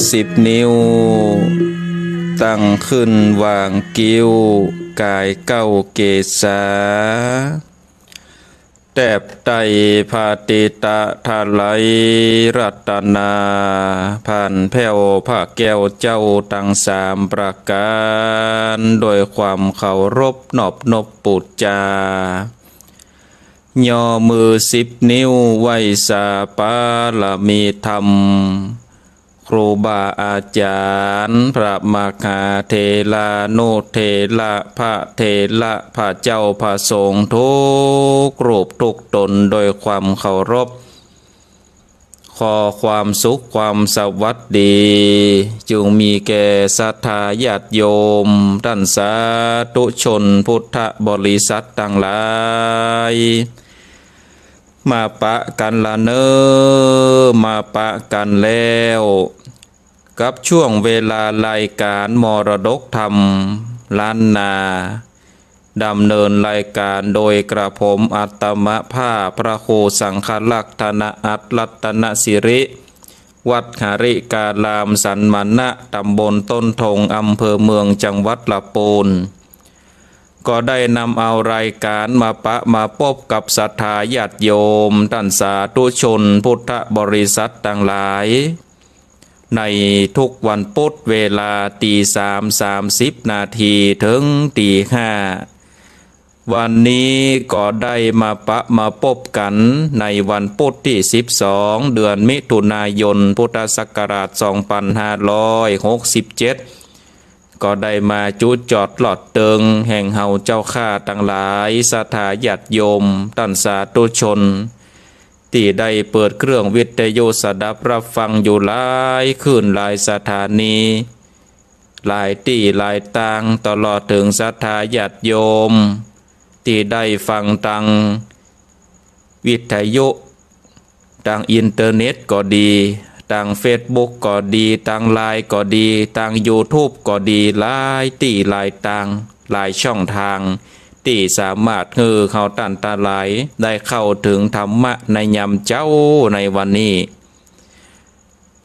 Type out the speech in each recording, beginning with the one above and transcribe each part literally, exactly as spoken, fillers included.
สิบนิ้ว ตั้งขึ้นวางคิ้ว ก๋ายเก๊าเกศา แตบไต้พระเตตะถลายรัตนา ผ่านแผ้วพระแก้วเจ้าตังสามประก๋าน โดยความเคารพนอบนบปู๋จา ย่อมือสิบนิ้วไหว้สาบารมีธรรม ครูบาอาจ๋ารย์ พระมหาเถรานุเถระ พระเถระ พระเจ้าพระสงฆ์ทุกรูปทุกต๋น โดยความเคารพ ขอความสุขความสวัสดี จงมีแก่ศรัทธาญาติโยม ต้านสาธุชนพุทธบริษัทตังหลาย มาปะกั๋นละเน่อ มาปะกั๋นแล้ว กับช่วงเวลารายก๋านมรดกธรรมล้านนา ดำเนินรายก๋านโดยกระผมอัตมภาพพระครูสังฆลักษณะอัตรัตนสิริ วัดหริการามสันมณะ ตำบลต้นธง อำเภอเมือง จังหวัดละปูน ก็ได้นำเอารายก๋านมาปะมาปบกับศรัทธาญาติโยม ต้านสาธุชนพุทธบริษัทตังหลาย ในทุกวันปุธเวลาตีสามสามสิบนาทีเถิงตีห้า วันนี้ก็ได้มาปะมาปบกั๋นในวันปุธตี้สิบสอง เดือนมิถุนายน พุทธศักราชสองปันห้าร้อยหกสิบเจ็ด ก็ได้มาจุจอดลอดเติงแห่งเฮาเจ้าข้าตังหลาย ศรัทธาญาติโยม ต้านสาธุชน ตี้ได้เปิดเครื่องวิทยุสดับฮับฟังอยู่หลายคลื่นหลายสถานี หลายตี้หลายตาง ตลอดเถิงศรัทธาญาติโยม ตี้ได้ฟังตางวิทยุ ตางอินเทอร์เน็ตก็ดี ตางเฟซบุ๊กก็ดี ตางไลน์ก็ดี ตางยูทูบก็ดี หลายตี้หลายตาง หลายช่องตาง ตี้สามารถหื้อเฮาต้านตังหลายได้เข้าเถิงธรรมะในยามเจ๊าในวันนี้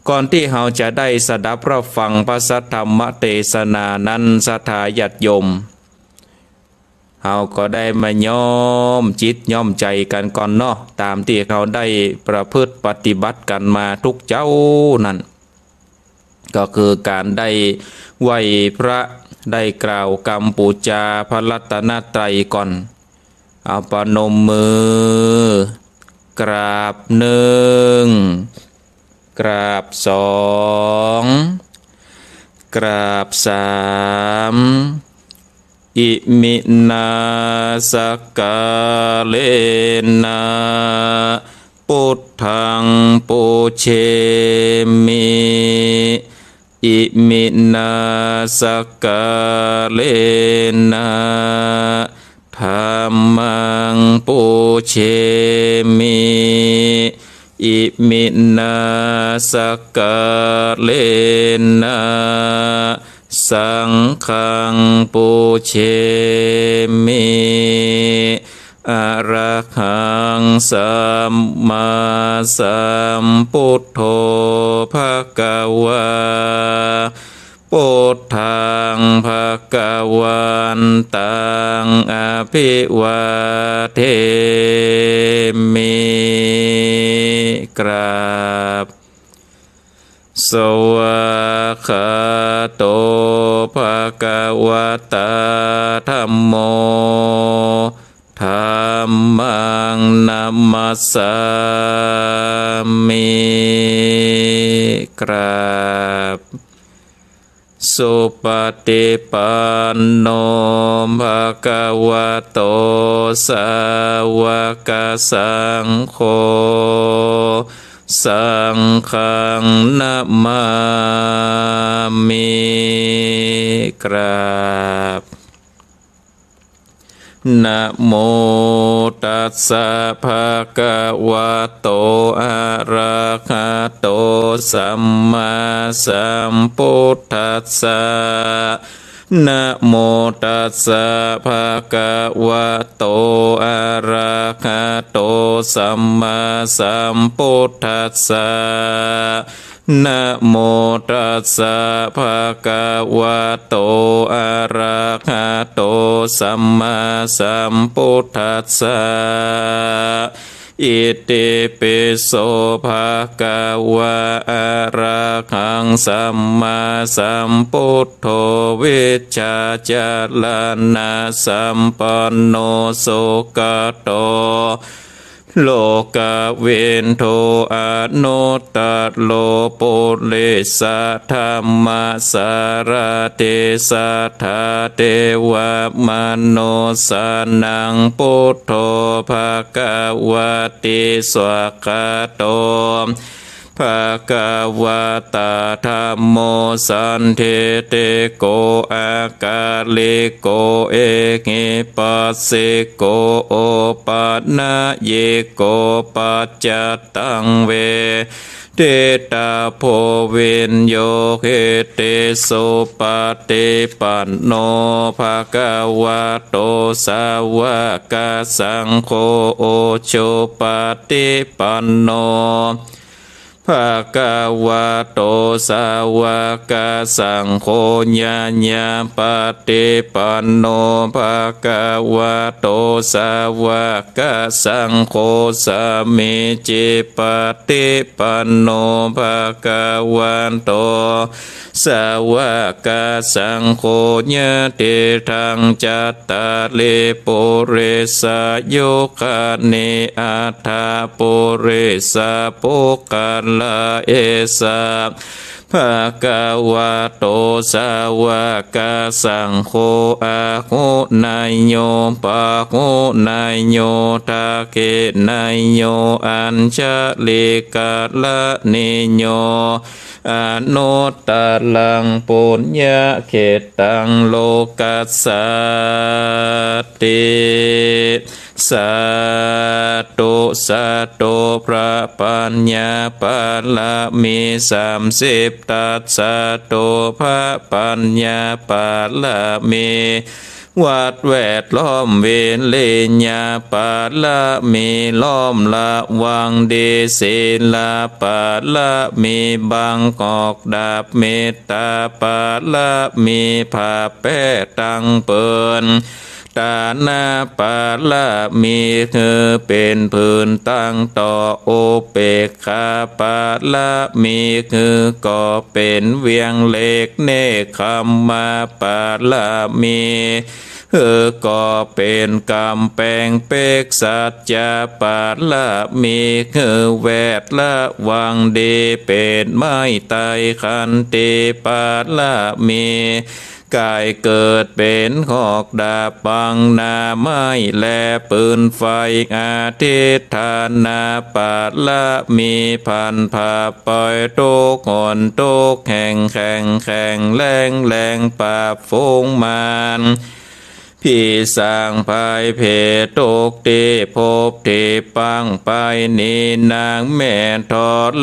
ก่อนตี้เฮาจะได้สดับฮับฟังพระสัทธรรมเตสนานั้น ศรัทธาญาติโยม เฮาก็ได้มาย้อมจิตย้อมใจ๋กั๋นก่อนเนาะ ต๋ามตี้เฮาได้ประพฤติปฏิบัติกั๋นมาทุกเจ๊านั้น ก็คือก๋านได้ไหว้พระ ได้กล่าวกำปู๋จาพระรัตนตรัยก่อน เอาปนมมือ กราบหนึ่ง กราบสอง กราบสาม อิมินาสักกาเลนะ ปุทธังปูเชมิ อิมินาสักกาเลนะ ธัมมังปูเชมิ อิมินาสักกาเลนะ สังฆังปูเชมิ อะระหังสัมมาสัมพุทโธ ภะคะวา พุทธัง ภะคะวันตัง อะภิวาเทมิ กราบ สวากขาโต ภะคะวะตา ธัมโม ธัมมัง นะมัสสามิ กราบ สุปฏิปันโน ภะคะวะโต สาวกสังโฆ สังฆัง นะมามิ กราบ นะโมตัสสะ ภะคะวะโต อะระหะโต สัมมาสัมพุทธัสสะ นะโมตัสสะ ภะคะวะโต อะระหะโต สัมมาสัมพุทธัสสะ นะโมตัสสะ ภะคะวะโต อะระหะโต สัมมาสัมพุทธัสสะ อิติปิโส ภะคะวะ อะระหัง สัมมาสัมพุทโธ วิชชาญาณสัมปันโน สุขะโต โลกวิทู อนุตตะโร ปุริสะธัมมะสารถิ สัทธาเทวะมนุสสานัง พุทโธ ภะคะวะติ สวากขาโต ภะคะวะตา ธัมโม สันทิฏฐิโก อะกาลิโก เอหิปัสสิโก โอปะนะยิโก ปัจจัตตัง เวทิตาโภ วิญโญหิติ สุปะฏิปันโน ภะคะวะโต สาวะกะสังโฆ อุจุปะฏิปันโน ภะคะวะโต สาวะกะสังโฆ ญาญาปะฏิปันโน ภะคะวะโต สาวะกะสังโฆ สามีจิปะฏิปันโน ภะคะวะโต สาวะกะสังโฆ ยะถิตัง จัตตาริ ปุริสายุคานิ อัตถะ ปุริสะปุคคละ เอสะ ภะคะวะโต สาวะกะสังโฆ อาหุเนยโย ปาหุเนยโย ทักขิเนยโย อัญชะลีกะระณีโย อนุตตะรัง ปุญญะเขตตัง โลกัสสาติ สาธุ สาธุ พระปัญญาปารมีสามสิบทัศน์ สาธุ พระปัญญาปารมี วัดแวดล้อม วิริยะปารมี ล้อมระวังดี ศีลปารมี บังออกดาบ เมตตาปารมี ผ้าแป้ตังเปิน ตานะปารมี หื้อเป๋นผืนตังต่อ อุเปกขาปารมี หื้อก่อเป๋นเวียงเหล็ก เนกขัมมะปารมี หื้อก่อเป๋นก๋ำแปงเปก สัจจะปารมี หื้อแวดระวังดี เป๋นไม้ไต้ ขันติปารมี ก๋ายเกิดเป๋นหอกดาบบังหน้าไม้และปืนไฟ อธิฏฐานะปารมี พันผ่าปล่อยทุกข์หนทุกข์แห่ง แข็งแข็งแรงแรง ปราบฝูงมาร ผีสางภัยเผยทุกข์ตี้พบตี้ปางไป นี้นางแม่ธ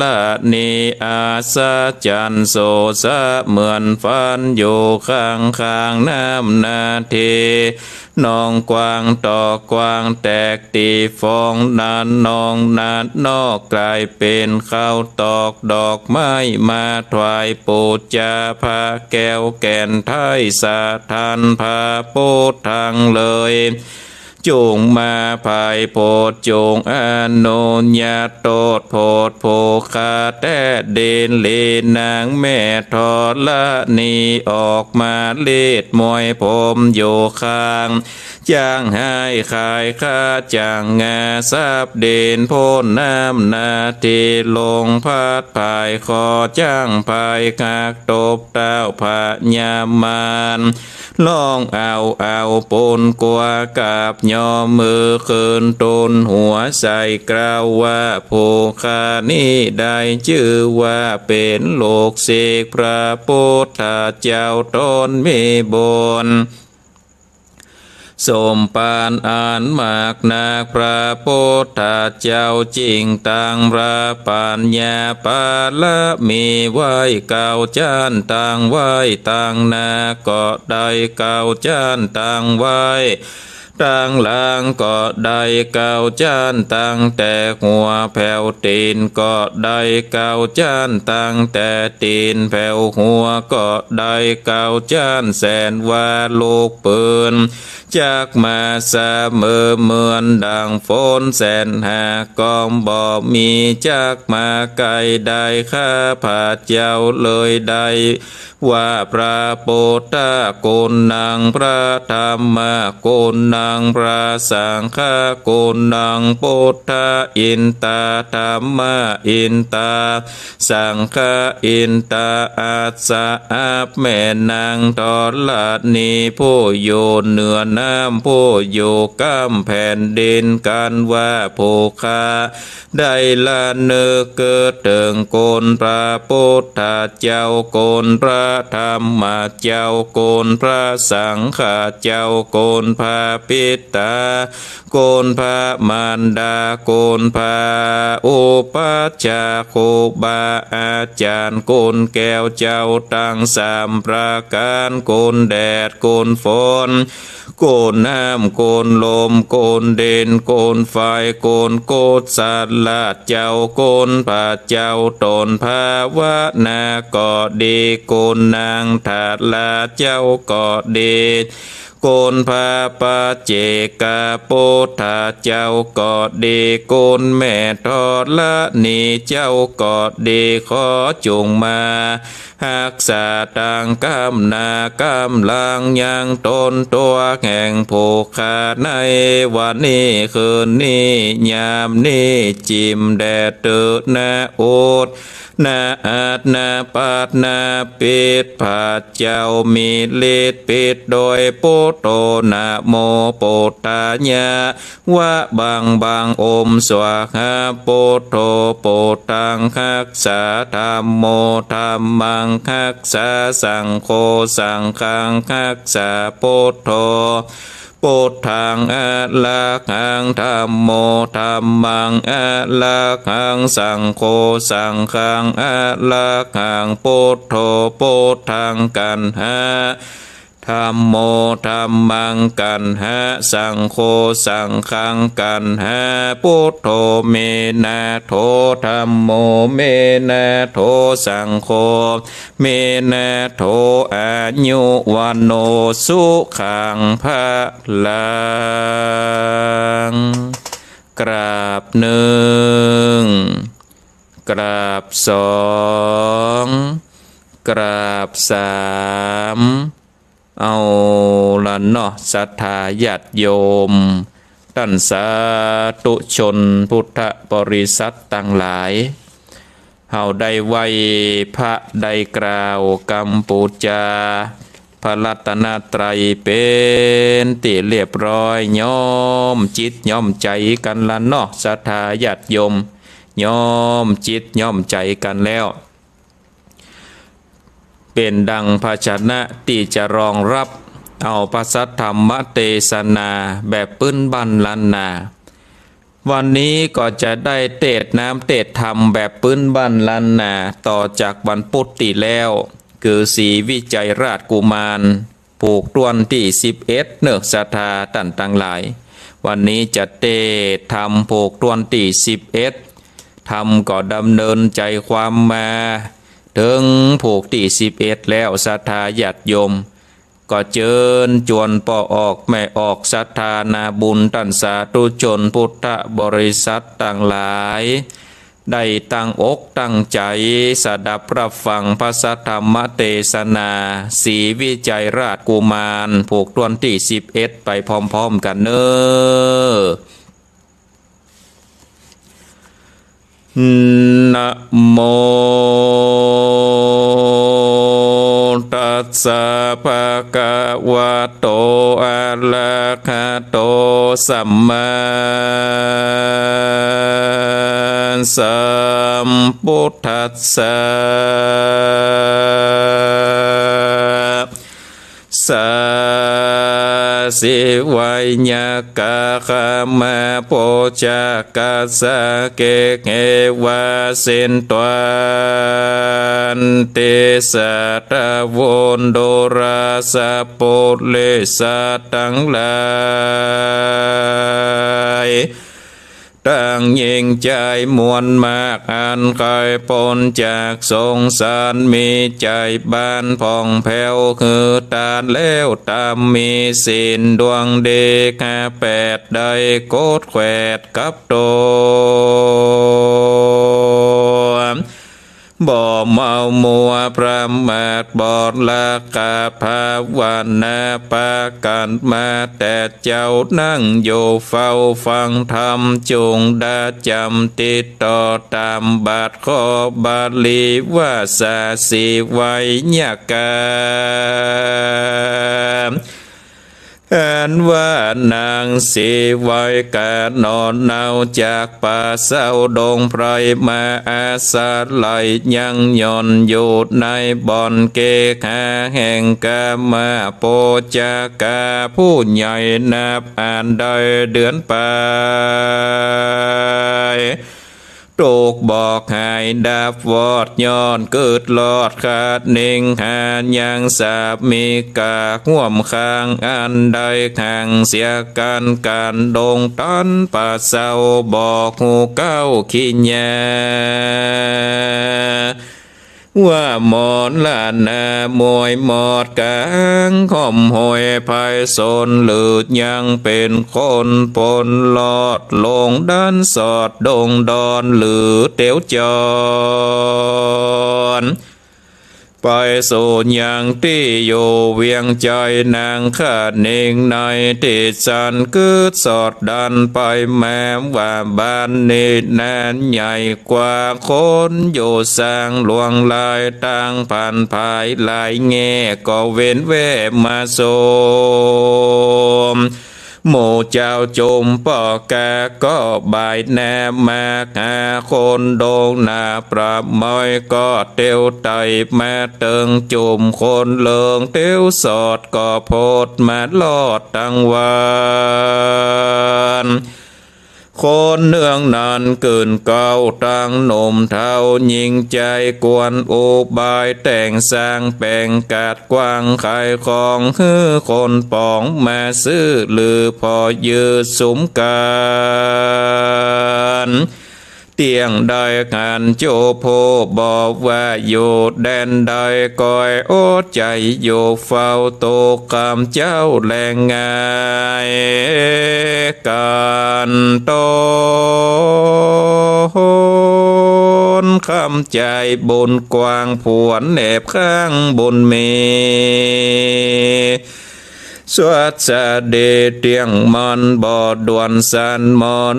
รณี อัศจรรย์โสษะเหมือนฝัน อยู่ข้างข้างน้ำนาที หนองกว้างตอกกว้างแตกตี้ฟอง นั้นหนองนั้นนอกก๋ายเป๋นเขาตอก ดอกไม้มาถวายปู๋จา พระแก้วแก่นไทยสถาน พระพุทธังเลย จุ่งมาภัยโผด จุ่งอนุญาตโต้ษโผด ผู้ข้าแต๊ดินลี นางแม่ธรณี ออกมาลีดมวยผมอยู่ข้าง จ้างฮ้ายขายข้า จ้างงาสับดิน พ่นน้ำนาที ลมพัดผายคอ จ้างผายหักตบเต้าพญามาร ฮ้องเอาเอาปูนกั๋ว กราบยอมมือคืน ตูนหัวใส่เกล้าว่า ผู้ข้านี้ได้จื้อว่าเป๋นลูกศิษย์พระพุทธเจ้า ต๋นมีบุญ สมภารอันมากนัก พระพุทธเจ้าจึ่งตั้งพระปัญญาปารมีไว้เก้าจั้น ตั้งไว้ตังหน้าก็ได้เก้าจั้น ตั้งไว้ ตังหลังก็ได้เก้าจ๊าน ตั้งแต่หัวแผวตี๋นก็ได้เก้าจ๊าน ตั้งแต่ตี๋นแผวหัวก็ได้เก้าจ๊าน แสนว่าลูกปืน จักมาเสมอเหมือนดั่งฝน แสนหาก็บ่มี จักมาใก้ได้ ข้าพระเจ้าเลยได้ ว่าพระพุทธกุณัง พระธรรมกุณัง พระสังฆกุณัง พุทธาอินตา ธัมมาอินตา สังฆาอินตา อัสสะ อับแม่นางธรณี ผู้อยู่เหนือน้ำ ผู้อยู่ก้ำแผ่นดิน กันว่าผู้ข้า ได้ระนึกเถิงคุณพระพุทธเจ้า คุณพระธรรมเจ้า คุณพระสังฆเจ้า คุณพระปิตา คุณพระมารดา คุณพระอุปัชฌาย์ ครูบาอาจ๋ารย์ คุณแก้วเจ้าตึงสามประก๋าน คุณแดด คุณฝน คุณน้ำ คุณลม คุณดิน คุณไฟ คุณกุศลเจ้า คุณพระเจ้าต๋นภาวนาก็ดี คุณนางธาราเจ้าก็ดี คุณพระปัจเจกพุทธเจ้าก็ดี คุณแม่ธรณีเจ้าก็ดี ขอจุ่งมา ฮักษาตังก้ำหน้าก้ำหลังยังต๋นตั๋วแห่งผู้ข้าในวันนี้คืนนี้ยามนี้ จิ่มแด่เตอนาอุดนาอัดนาปัดนาปิด พระเจ้ามีฤทธิ์ปิดโดยปุทโธ นะโมปุทธายะ วะบังบัง โอม สวาหา ปุทโธ ปุทธังฮักษา ธัมโม ธัมมังฮักษา สังโฆ สังฆังฮักษา ปุทโธ ปุทธังอะระหัง ธัมโม ธัมมังอะระหัง สังโฆ สังฆังอะระหัง ปุทโธ ปุทธังกัณหะ ธัมโม ธัมมังกัณหะ สังโฆ สังฆังกัณหะ ปุทโธ เมนะโถ ธัมโม เมนะโถ สังโฆ เมนะโถ อายุวัณโณ สุขังพะลัง กราบนึ่ง กราบสอง กราบสาม เอาละเนาะ ศรัทธาญาติโยม ต้านสาธุชนพุทธบริษัทตังหลาย เฮาได้ไหว้พระ ได้กล่าวกำปู๋จาพระรัตนตรัยเป๋นตี้เรียบร้อย ย้อมจิตย้อมใจ๋กั๋นละเนาะ ศรัทธาญาติโยม ย้อมจิตย้อมใจ๋กั๋นแล้ว เป๋นดั่งภาชนะตี้จะรองฮับเอาพระสัทธรรมเตสนาแบบปื๊นบ้านล้านนา วันนี้ก็จะได้เตสน์น้ำเตสน์ธรรมแบบปื๊นบ้านล้านนา ต่อจากวันปุ๊ดตี้แล้ว คือศรีวิชัยราชกุมาร ผูกต้วนตี้สิบเอ็ด เนาะศรัทธาต้านตังหลาย วันนี้จะเตสน์ธรรมผูกต้วนตี้สิบเอ็ด ธรรมก็ดำเนินใจ๋ความมาเถิงผูกตี้สิบเอ็ดแล้ว ศรัทธาญาติโยม ก็เจิญจวนป้อออกแม่ออก ศรัทธานาบุญต้านสาธุชนพุทธบริษัทตังหลาย ได้ตั้งอกตั้งใจ๋สดับฮับฟังพระสัทธรรมเตสนา ศรีวิชัยราชกุมาร ผูกต้วนตี้สิบเอ็ด ไปพร้อมๆ กั๋นเนาะ นะโมตัสสะ ภะคะวะโต อะระหะโต สัมมาสัมพุทธัสสะ สาสิวายะกะขะมา ปุจจกัสสะ เกขะ วา สิ้นตวน ติสสะ ตะโวน ดูราสะ ปุริสะตังหลาย ตังยิ่งใจ๋มวลมาก อันใค่ป๊นจากสงสาร มีใจ๋บานผ่องแผ้ว คือตาแล้วต๋ามมีศีลดวงดี ข้าแปดได้กดแขวดกับตั๋ว บ่เมามัวประมาท บ่ละกาภาวนา ปากั๋นมาแต่เจ๊า นั่งอยู่เฝ้าฟังธรรม จุ่งดาจ๋ำติดต่อต๋ามบาท ขอบาลีว่า สาสีไวยกา อันว่านางสีไวยกา หนอนเนาจากป่าเศร้าดงไพรมา อาศัยยังหย่อนอยู่ในบ่อนเกขะ แห่งกามาปุจจกา ผู้ใหญ่นับอันได้เดือนปาย ถูกบอกหายดับวอด ย้อนกึดรอดขาดนิ่ง หายังสามีกา ฮ่วมข้างอันได้ขังเสียกั๋น ก๋านดงตันป่าเศร้า บ่ฮู้เก๊าขี้เยียะ ว่ามรณะมวยหมอดก๋าง ฮ่มโหยภัยสน หรือยังเป๋นคนป๊นรอด ลงดันสอดดงดอน หรือเตียวจร ไปสู่ยังตี้อยู่เวียงใจ๋ นางขะนิงในตี้สัน กึดสอดดันไปมา ว่าบ้านนี้นั้นใหญ่กว้าง คนอยู่สร้างหลวงหลาย ตางผ่านผายหลายแง่ ก็เว้นแว่มาสุม หมู่เจ้าจุมป้อกา ก็บ่ายหน้ามาหาคนดงหน้าประมอย ก็เตียวไต่มาเติงจุมคนเลิง เตียวสอดก็โพดมารอดตังวัน คนเนืองนั้นกื่นเก๊าตังหนุ่มเฒ่า ยิ่งใจ๋กวนอุบาย แต่งสร้างแป๋งกัดกว้างขายของ หื้อคนป๋องมาซื้อ หรือผ่อยื้อสุมกั๋น เตี้ยงได้กั๋นจุผู้บอกว่าอยู่แดนใด ก้อยอดใจ๋อยู่เฝ้า ตกกำเจ้าแลง่าย ก๋านตนคำใจ๋บุญกว้าง ผวนแอบข้างบุญมี สวัสดีเตี้ยงมันบ่ด่วนสัน มร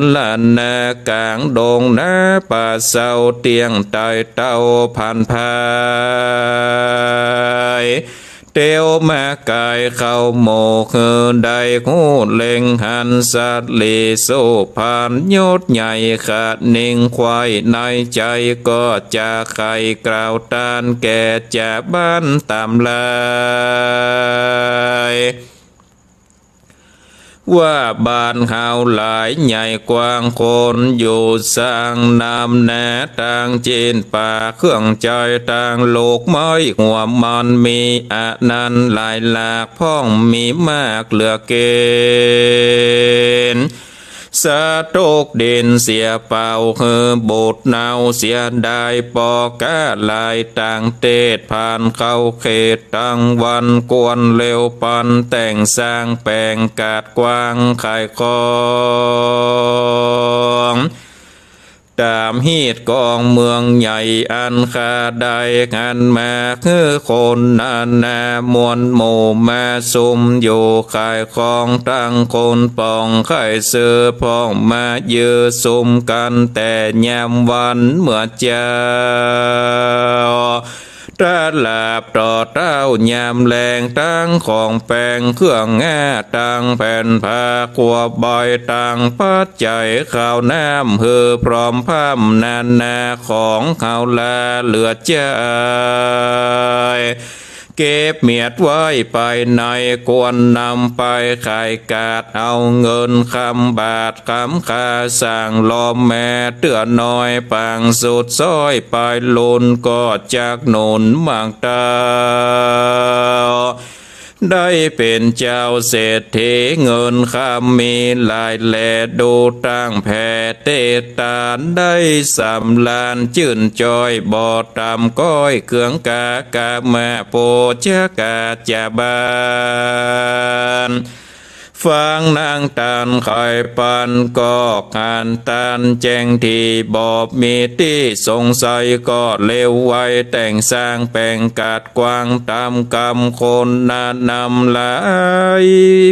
ณะก๋างดงหน้าป่าเศร้า เตี้ยงไต่เต้าผ่านผาย เตียวมาก๋ายเข้าหมู่ คือได้ฮู้เล็งหันสัตว์หลีสุพรรณ ยศใหญ่ขะนิงไขว้ในใจ๋ ก็จะใค่กล่าวต้านแก่จาบ้านต๋ามหลาย ว่าบ้านเฮาหลายใหญ่กว้าง คนอยู่สร้างนำหน้า ตางจีนป่าเครื่องใจ๊ ตางลูกไม้หัวมัน มีอันนั้นหลายหลาก พ่องมีมากเหลือเก๋ณฑ์ สะตกดินเสียเปล่า หื้อบูดเน่าเสียดาย ปอก้าหลายต่างเตศ ผ่านเข้าเขตตังวัน กวนเร็วปัน แต่งสร้างแป๋งกัดกว้างขายของ ต๋ามฮีตกองเมืองใหญ่ อันข้าได้หันมา หื้อคนนานา มวลหมู่มาสุมอยู่ขายของ ตังคนป๋องใค่ซื้อ พ่องมายื้อสุมกั๋น แต่ยามวันเมื่อเจ๊า ตะหลาบต่อเต้ายามแลง ตังของแป๋งเครื่องแห้ ตังแผ่นผ้ากั๋วใบ ตังปัจจัยข้าวน้ำ หื้อพร้อมพร่ำนานาของเฮาลาเหลือใจ๊ เก็บเมียดไว้ไปใน ควรนำไปขายกาด เอาเงินคำบาทคำคา สร้างหล่อแม่เตื้อน้อย ปางสุดซ้อยไปลุน ก็จักหนุนมากเต้า ได้เป๋นเจ้าเศรษฐี เงินคำมีหลายแล ดูตั้งแผ่เตตาน ได้สำราญจื้นจ้อย บ่ต่ำก้อยเคืองกา กามาโภชกาจาบาล ฟังนางตานไขปัน ก็หันตานแจ้งตี้ บ่มีตี้สงสัย ก็เร็วไวแต่งสร้างแป๋งกัด กว้างต๋ามกำคนนานำหลาย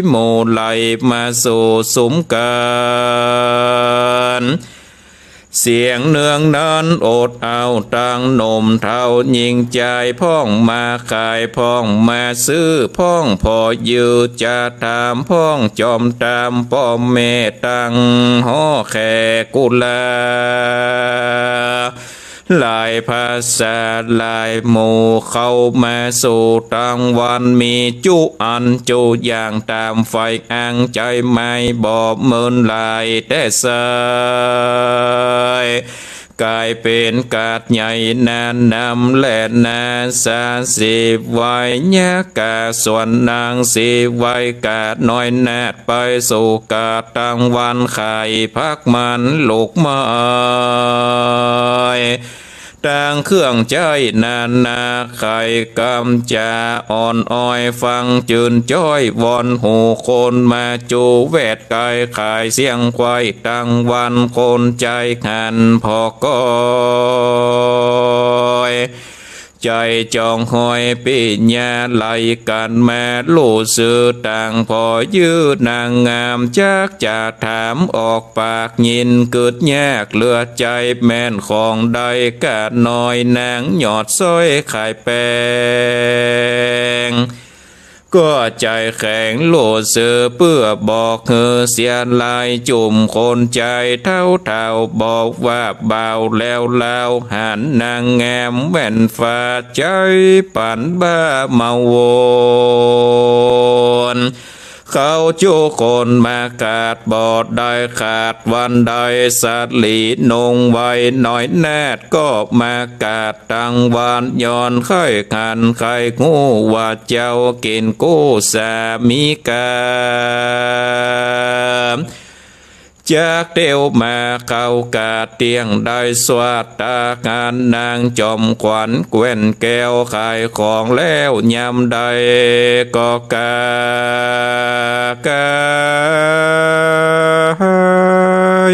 หมู่ไหล มาสู่สุมกั๋น เสียงเนืองนั้นอดเอา ตังหนุ่มเฒ่าญิงจาย พ่องมาขาย พ่องมาซื้อ พ่องผ่อยื้อจะถาม พ่องจอมต๋ามป้อแม่ ตังหอแขกุลา หลายภาษาหลายหมู่ เข้ามาสู่ตังวัน มีจุอันจุอย่าง ต๋ามใฝ่อังใจ๋ไม้ บ่เมินหลายแต่ไส้ ก๋ายเป๋นกาดใหญ่นานำแลนา สาสิบวัยยักษ์กา ส่วนนางสิบวัยกาดน้อยนาฏ ไปสู่กาดตังวัน ขายผักมันลูกไม้ ตังเครื่องใจ๊นานา ขายกำจาอ่อนอ้อย ฟังจื้นจ้อย วอนหูคนมาจูแวด ก๋ายขายเสี้ยงไขว้ตังวัน คนใจ๋หันผ่อก้อย ใจ๋จองหอยปิญญา ไหลกั๋นมาลู่สือ ตังผ่อยื้อนางงาม จักจะถามออกปาก ยินกึ๊ดยากเหลือใจ๋ แม่นของใดกาดน้อย นางหยอดสร้อยขายแป๋ง ก็ใจ๋แข็งลู่สือ เปื้อบอกหื้อเสียหลาย จุ่มคนใจ๋เฒ่าๆ บอกว่าบ่าวแล้วลาว หันนางงามแว่นฟ้า ใจ๋ปันบ้ามาวน เขาจุคนมากาด บ่ได้ขาดวันใด สาลีนงไว้น้อยนาฏ ก็มากาดตังวัน ย้อนใค่หันใค่ฮู้ว่า เจ้ากิ๋นกู้สามีกั๋น จักเตียวมาเข้ากาดเตี้ยง ได้สวัสดาหารนางจอมขวัญแก่นแก้ว ขายของแล้วยามใด ก็ก๋าก๋า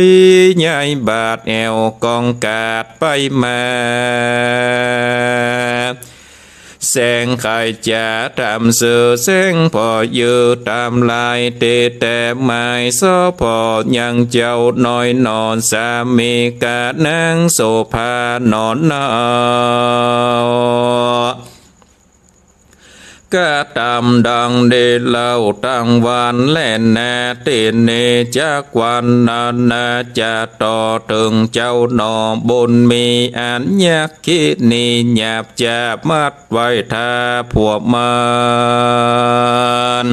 ยใหญ่บาดแอ่ว กองกาดไปมา แสงใค่จ๋าต๋ามซื่อ แสงผ่อยื้อต๋ามลาย ตี้แต่หมาย สอผ่อยังเจ้าน้อยหนอ สามีกั๋นนางโสภาหนอเนาะ กระตำดังดีเล่าตังวันแลนา ตี้นี้จักวันนานา จะต่อเถิงเจ้าหนอ บุญมีอันยักษ์คิดนี้ หยาบจาบมัดไว้ถ้าพวกมัน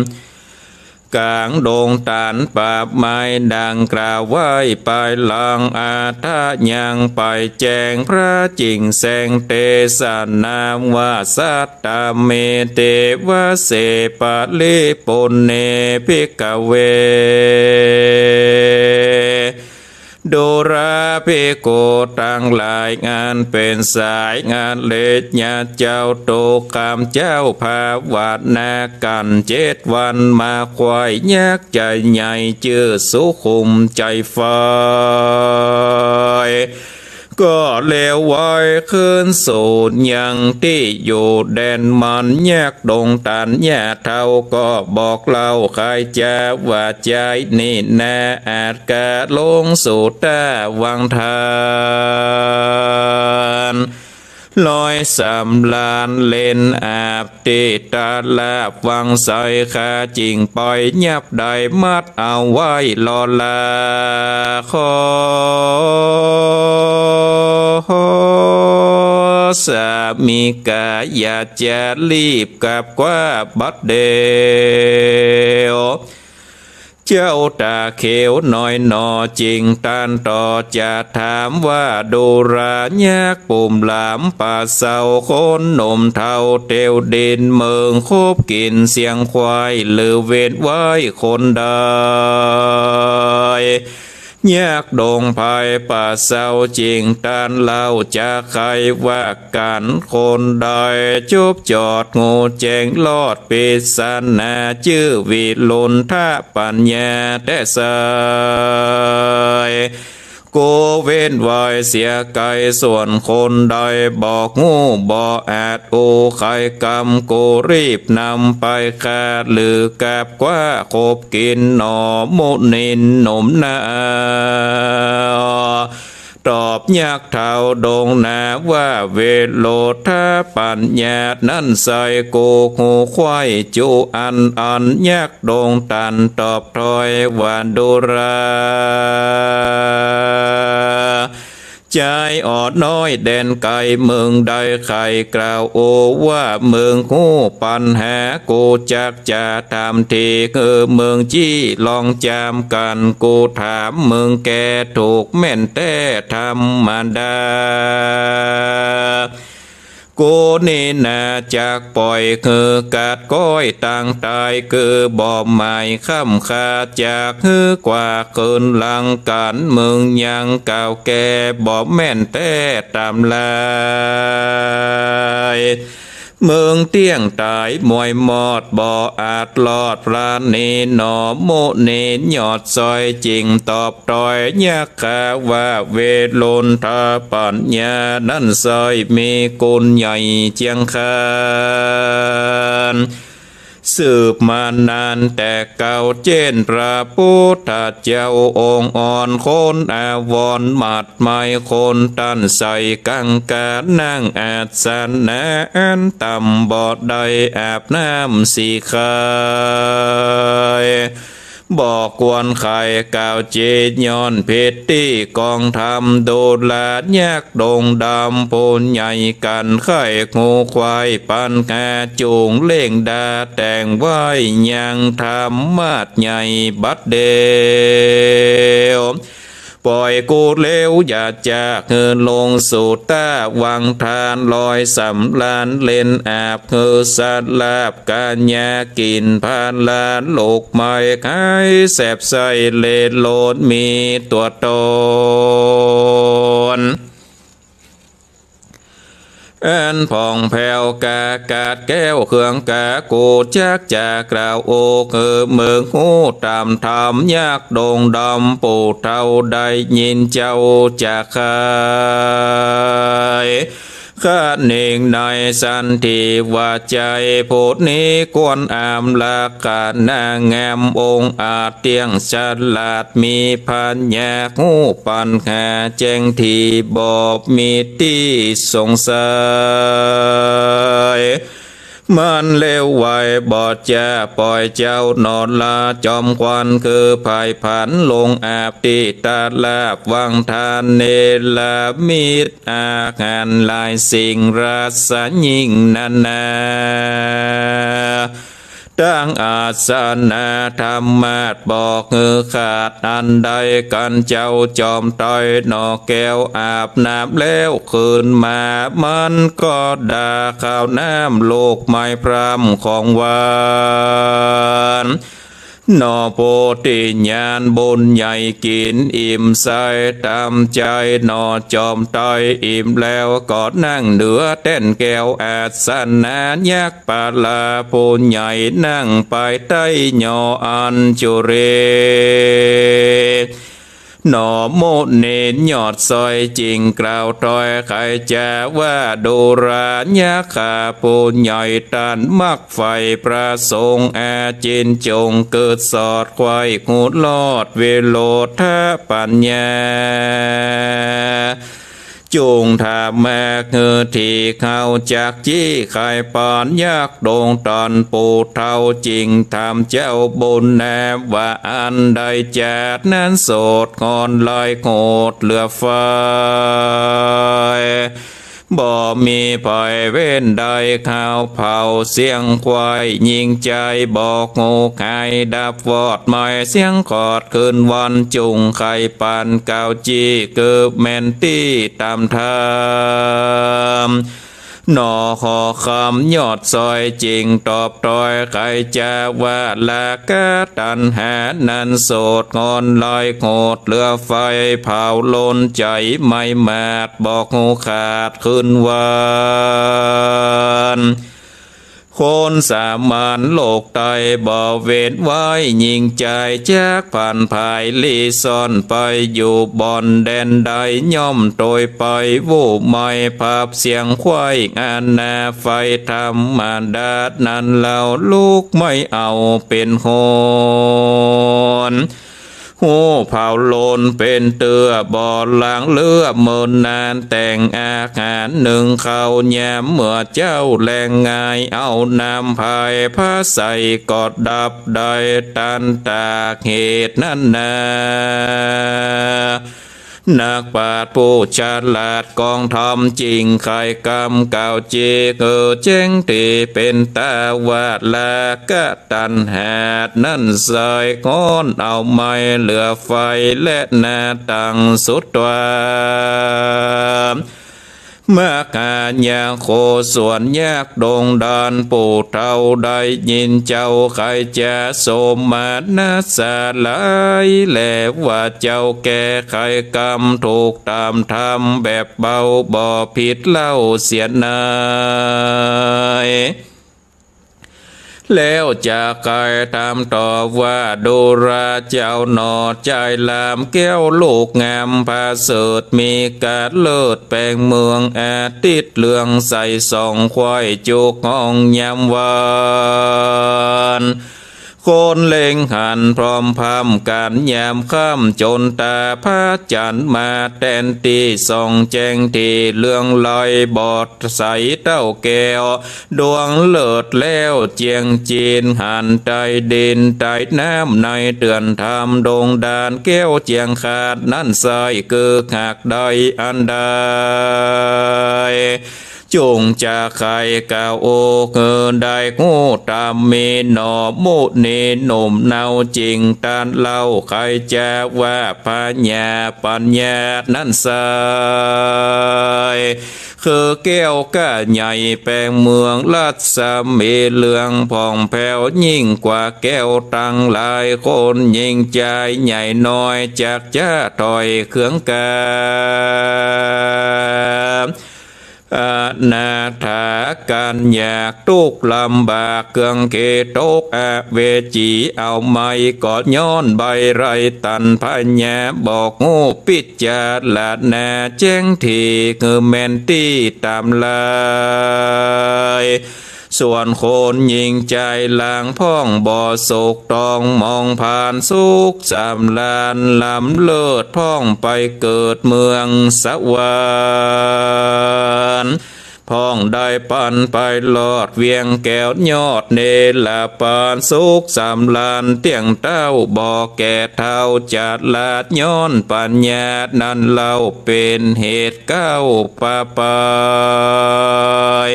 ก๋างดงต๋านป่าไม้ ดังกล่าวไว้ปายหลัง อาทะยังไปแจ้งพระจิ่งแสง เตสนาว่า สัตตาเม เตวะเส ปะริปุณเณ ภิกขเว ดูราภิกขุตังหลาย อันเป๋นสายอริยะเจ้า ตุ๊กขามเจ้าภาวนากั๋นเจ็ดวัน มาไขว้ยักษ์ใจ๋ใหญ่จื้อสุขุมใจ๋ไฟ ก็เลวไวขึ้นสูนยังตี้อยู่แดนมัน ยักษ์ดงต๋านหญ้าเฒ่า ก็บอกเล่าใค่จ๋าว่า ใจ๋นี้นา อาจกาลงสู่ต้าวังทาน ลอยสำราญเล่นอาบตี้ตาลาบวังใส ข้าจิ่งไปยับได้มัดเอาไว้ลอลา ขอ สามิกา อย่าจะรีบกลับกว้าบัดเดียว เจ้าต๋าเขียวน้อยหนอ จึงตรัสต่อจะถามว่า ดูรายักษ์ ปุ้มหลามป่าเซา คนหนุ่มเฒ่าเตียวดิน เมืองคบกิ๋นเสียงควาย หรือเว้นไว้คนใด ยักษ์ดงไพรป่าเซา จึงตรัสเล่าจะไขว่า กั๋นคนใด จบจอดฮู้แจ้งรอดปริศนา จื้อวิรุฬทปัญญาแต๊ไซร้ กูเว้นไว้เสียไกล ส่วนคนใดบอกฮู้บ่อาจอู้ไขกำ กูรีบนำไปฆ่า หรือกลับกว้าคบกิ๋นหนอ มุนินหนุ่มนา ตอบยักษ์เฒ่าดงนาว่า วิรุฬทปัญญานั้นไซร้ กูฮู้ไขว้จุอัน อันยักษ์ดงตรัสตอบถ้อยว่า ดูรา จายอ่อนน้อยแดนไกล มึงได้ใค่กล่าวโอว่า มึงฮู้ปัญหา กูจักจะถามที คือมึงจี้ลองจำกั๋น กูถามมึงแก่ถูกแม่นแต๊ธรรมดา กูนี้นาจักป่อยหื้อกัดก๊อยตางต๋าย คือบ่หมายค่ำค่า จักหื้อกว้าคืนหลังกั๋น มึงยังเก่าแก่บ่แม่นแต๊ต๋ามลาย มึงเตี้ยงต๋ายมวยมอด บ่อาจรอดพลันนี้หนอ มุนินยอดไซร้ จึงตอบถ้อยยักษ์ ข้าว่า วิรุฬทปัญญานั้นไซร้ มีคุณใหญ่เจียงคาน สืบมานานแต่เก่า เจ้นพระพุทธเจ้าองค์อ่อน คนอาวรณ์มัดไม้ คนต้านใส่กังกา นั่งอาสนะอันต่ำ บ่ได้อาบน้ำสีไข บ่ควรใค่กล่าวเจ ย้อนผิดตี้กองธรรม ดูรายักษ์ดงดำผู้ใหญ่กั๋น ใค่ฮู้ไขว้ปัญหา จุ่งเล่งดาแต่งไว้ยังธรรมะใหญ่บัดเดียว ป่อยกูเร็วอย่าจักหื้อลงสู่ต้าวังทาน ลอยสำราญเล่นอาบหื้อสลาบ กัญญากิ๋นพารา ลูกไม้ไขแสบไส้เล่นโลดมีตั๋วต๋น อันผ่องแผ้วกาอากาศแก้วเคืองกา กูจักจะกล่าวโอ หื้อมึงฮู้ต๋ามธรรม ยักษ์ดงดำผู้เฒ่าได้ยินเจ้าจะไข คะเนงในสันติว่าใจ๋ ผู้นี้ควรอำลักษณะงามองอาจ เตี้ยงฉลาดมีปัญญา ฮู้ปัญหาแจ้งดี บ่มีตี้สงสัย มันเร็วไวบ่จะป่อยเจ้าหนอลา จอมขวัญคือไพร่ผันลงอาบตี้ตาลาบวังทาน เนรมิตอาหารหลายสิ่ง ราชยิ่งนานา ตังอาสนะธรรมาสน์ บ่หื้อขาดอันใด กั๋นเจ้าจอมไตรหนอแก้ว อาบน้ำแล้วคืนมา มันก็ดาข้าวน้ำลูกไม้พร่ำของหวาน หนอโพธิญาณบุญใหญ่กิ๋นอิ่มใส่ต๋ามใจ๋ หนอจอมไตรอิ่มแล้วก็นั่งเหนือแต้นแก้วอาสนะ ยักษ์ปาลาผู้ใหญ่นั่งไปใต้ยอดอัญจุลี หนอมุนินยอดไซร้จึงกล่าวถ้อยไขจ๋าว่า ดูรายักขาผู้ใหญ่ต้านมักใฝ่พระสงฆ์อาจิน จงเกิดสอดไขว้ฮู้รอดวิโรธปัญญา จุ่งถามมาหื้อตี้เฮาจักจี้ไขปาน ยักษ์ดงต้านผู้เฒ่าจึงถามเจ้าบุญนาว่า อันใดจาดนั้นโสดฮ้อนไร้โหดเหลือไฟ บ่มีใผเว้นได้ คาวเผาเสียงควาย ญิงจายบอกฮู้หายดับวอด ไหม้เสียงขอดคืนวัน จุ่งไข่ปันเก่าจี้ คือแม่นตี้ต๋ามธรรม หนอหอคำยอดซอย จิ่งตอบตอย ใค่จะว่าราคะตัณหานั้น โสดงอนลอยโหดเหลือไฟ เผาลนใจ๋ไหม้หมาด บอกฮู้ขาดคืนวัน คนสามัญโลกใต้บ่เว้นไว้ ญิงจายจักผันผาย ลี้ซ่อนไปอยู่บ่อนแดนใด ย่อมโตยไป ฮู้ไหม้ผับเสียงควาย อาณาไฟธรรมดานั้นเล่า ลุกไหม้เอาเป๋นโหน ฮู้เผาลนเป๋นเตื้อ บ่หลังเลือ เมินนานแต่งอาหารนึ่งข้าวยาม เมื่อเจ๊าแลงงาย เอาน้ำพายพระใส่ก็ดับได้ ตันตากเหตุนั้นนา นักปราชญ์ผู้ฉลาดกองธรรม จิ่งไขกำกล่าวจี หื้อแจ้งตี้เป๋นต๋าว่า ราคะตัณหานั้นใส่ฮ้อนเอาไหม้เหลือไฟ และหน้าตังสุดต๋วา มหายาโคสวนยักษ์ดงดาน ผู้เฒ่าได้ยินเจ้าไขจะโสมนัสหลาย แลว่าเจ้าแก้ไขกำถูกต๋ามธรรมแบบเบา บ่ผิดเล่าเสียนาย แล้วจะไขถามต่อว่า ดูราเจ้าหนอ จายลามแก้วลูกงาม ประเสริฐมีกาเลิศแปงเมือง อาทิตย์เรืองใสส่องไขว้จุกห้องยามวัน คนเล็งหันพร้อมพร่ำกั๋นยามค่ำ จ๋นต๋าพระจันทร์มาแตนตี้ ส่องแจ้งตี้เรืองลอย บอดใสเต้าแก้วดวงเลิศแล้ว เจียงจีนหันใต้ดินใต้น้ำ ในเตื้อนธรรมดงดาน แก้วเจียงขาดนั้นใส่ คือหากได้อันใด จุ่งจะไขกล่าวโอ หื้อได้ฮู้ต๋ามมีหนอ มุนีหนุ่มเนาจิ่งตรัสเล่า ไขจะว่าพญาปัญญานั้นใส่ คือแก้วก้าใหญ่แปงเมือง รัศมีเรืองผ่องแผ้วยิ่งกว่าแก้วตังหลาย คนญิงจายใหญ่น้อยจักจะถอยเคืองกา อนาถากั๋นอยากตุ๊กข์ลำบาก เคืองเขตกอเวจี เอาไหม้ก็ย้อนใบ้ไร้ตัน พญาบอกฮู้ปิจจารณาแจ้งตี้ หื้อแม่นตี้ต๋ามลาย ส่วนคนญิงจายหลังพ่องบ่สุข ต้องมองผ่านสุขสำราญ ล้ำเลิศพ่องไปเกิดเมืองสวรรค์ พ่องได้ปันไปรอดเวียงแก้วยอดเนรปาน สุขสำราญเตี้ยงเต้า บ่แก่เฒ่าจะลาด ย้อนปัญญานั้นเล่า เป๋นเหตุเก๊าประปาย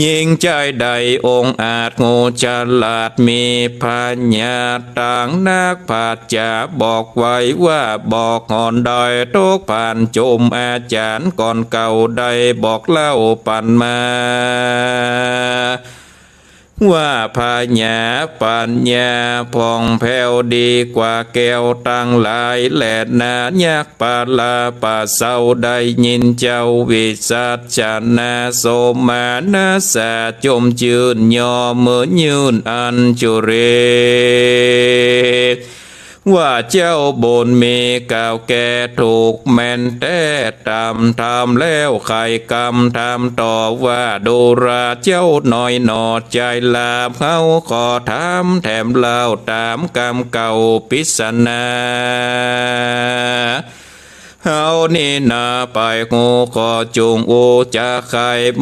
ญิงจายใดองอาจโง่ฉลาด มีพญาต๋างนักปราชญ์จะบอกไว้ว่า บอกหอนได้ตกผ่านจุมอาจ๋ารย์ก่อนเก่า ได้บอกเล่าปันมา ว่าพญาปัญญาผ่องแผ้วดีกว่าแก้วตังหลาย แลนา ยักษ์ปาลาปะเซา ได้ยินเจ้าวิสัชนา โสมนัสจุ่มจื้น ย่อมือยื่นอัญชุลี ว่าเจ้าบุญมีกล่าวแก้ถูกแม่นแต๊ ต๋ามธรรมแล้วไขกำถามต่อว่า ดูราเจ้าน้อยหนอ จายลามเฮาขอถามแถมเล่า ต๋ามกำเก่าปิศนา เฮานี้นาไปฮู้ ขอจุ่งอู้จะไข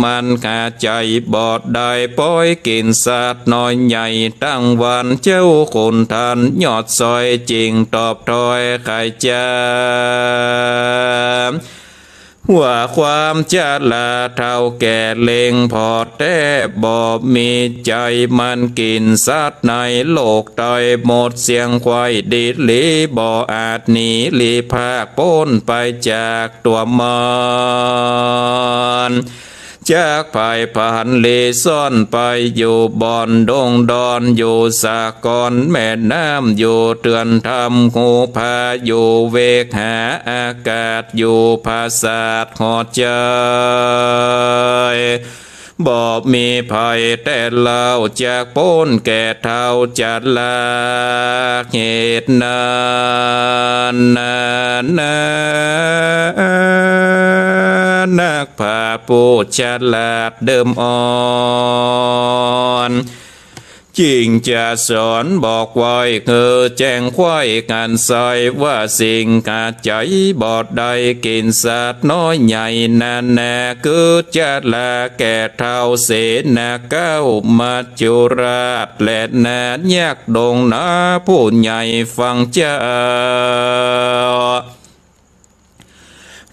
มัน หาใจ๋บอดได้ ป๋อยกิ๋นสัตว์น้อยใหญ่ตังวัน เจ้าขุนทันยอดซอยจิ่งตอบถ้อยไขจะ ว่าความจะลาเฒ่าแก่เล็งผ่อแต๊ บ่มีใจ๋มันกิ๋นสัตว์ในโลกใด หมดเสี้ยงไขว้ดีหลี บ่อาจหนีหลีพากป๊นไปจากตั๋วมัน จักไพร่ผันหลีซ่อนไปอยู่บ่อนดงดอน อยู่สะกอนแม่น้ำ อยู่เตื้อนถ้ำหุบผา อยู่เวหาอากาศ อยู่ผาสาทย์หอใจ๋ บ่มีใผแต๊เล่า จักป๊นแก่เฒ่าจะลา เหตุนั้นนานา นักพราผู้ฉลาดเดิมอ่อน จึงจะสอนบอกไว้ หื้อแจ้งไขว้กั๋นใส่ ว่าสิ่งหาใจ๋บ่ได้กิ๋นสัตว์น้อยใหญ่นานา คือจะลาแก่เฒ่าเสนาเก๊า มัจจุราช และนายักษ์ดงนา ผู้ใหญ่ฟังเจ้า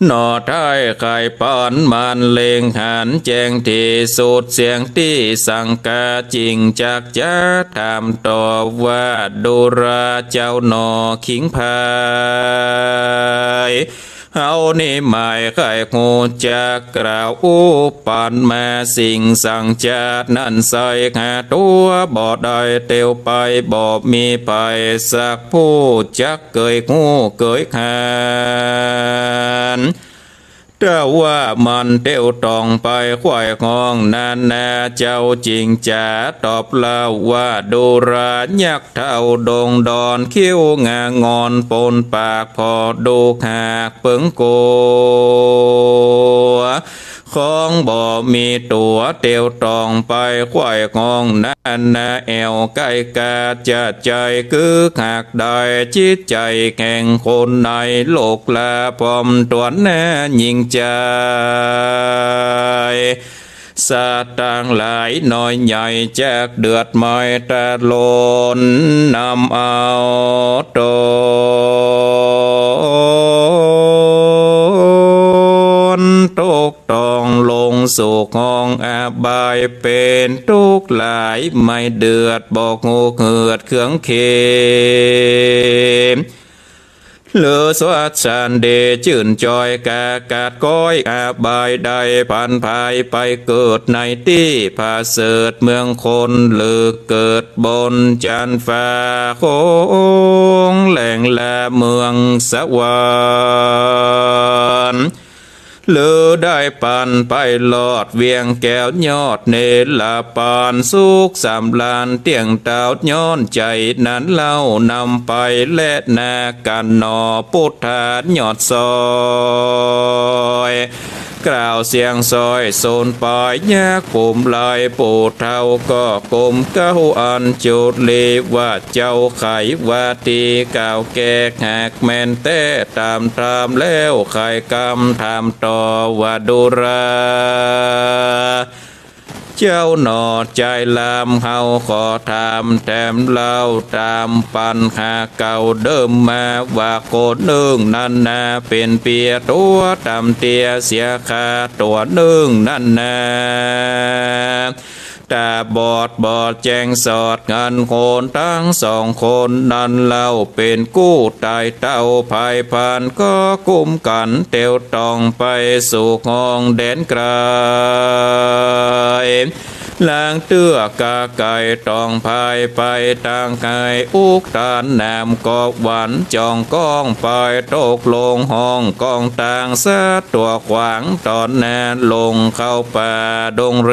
หน่อไท้ไข่ปานมันเล็งหันแจ้งตี้สุด เสี้ยงตี้สังกาจึงจักจะถามต่อว่า ดูราเจ้าหน่อขิงพาย เฮานี้หมายใค่ฮู้จักกล่าวอู้ปันมา สิ่งสังจานั้นใส่หาตั๋วบ่ได้เตียวไป บ่มีใผสักผู้จักเกยฮู้เกยหัน ถ้าว่ามันเตียวต่องไปไขว้ห้องนานา เจ้าจึงจะตอบเล่าว่า ดูรายักษ์เฒ่าดงดอน คิ้วงางอนปนปากผ่อดูหากเปิงโก ของบ่มีตั๋วเตียวต่องไปไขว้ห้องนานา แอ่วใก้กาจะใจ๋คือหากได้ จิตใจ๋แห่งคนในโลกลา พร้อมตั๋วนายิ่งใจ๋ สัตว์ตังหลายน้อยใหญ่จักเดือดไหม้ตะลน นำเอาตนตกต้องลงสู่ห้องอบาย เป๋นตุ๊กข์หลายไม่เดือด บ่ฮู้เหือดเคืองเข หรือสวัสสันดีจื้นจอยกากัดก้อยอบายได้ ผันผายไปเกิดในตี้ผาเสริฐเมืองคน หรือเกิดบนจันฟ้าคงแหล่งละเมืองสวรรค์ หรือได้ปันไปลอดเวียงแก้วยอดเนรปาน สุขสำราญเตี้ยงเต้าย้อนใจ๋นั้นเล่า นำไปแลนากั๋นหน่อ ปุทธายอดซอย กล่าวเสียงซอยสูนปาย ยากกุมลายปู่เฒ่าก็กุมเก๊าอัญจุลี ว่าเจ้าไขว่าตี้กล่าวแก้ หากแม่นแต๊ต๋ามธรรมแล้ว ไขกำถามต่อว่า ดูราเจ้าหน่อใจ๋ลำ เฮาขอถามแถมเล่า ต๋ามปัญหาเก่าเดิมมา ว่าคนนึ่งนั้นนา เป๋นเปียตั๋วต่ำเตี้ยเสียค่าตั๋วนึ่งนั้นนา ต๋าบอดบ่แจ้งสอด อันคนตังสองคนนั้นเล่า เป๋นกู้ต๋ายเต้า ผายพรานก็กุมกั๋นเตียวต่องไปสู่ห้องแดนไก๋ ลางเตื้อกาไก๋ต่องผายไปตางไก๋ อุกตานน้ำก็หวันจ่องก้องไป ตกลงห้องก้องตางสัตว์ตั๋วขวาง ต๋อนนาลงเข้าป่าดงเร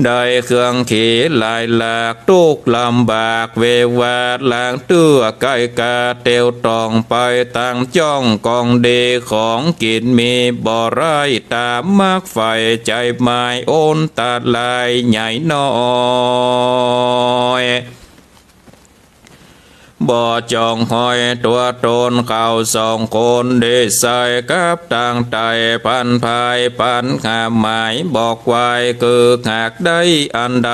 ได้เครื่องขี่หลายหลาก ตุ๊กข์ลำบากเววา ลางเตื้อใก้กาเตียวต่องไป ตางจ้องกองดีของกิ๋นมีบ่ไร้ ต๋ามมักใฝ่ใจ๋หมาย อันตรายใหญ่น้อย บ่จ่องหอยตั๋วต๋นเขาสองคน ได้ใส่กับตางไต่ ผันผายผันหาหมาย บอกไว้คือหากได้อันใด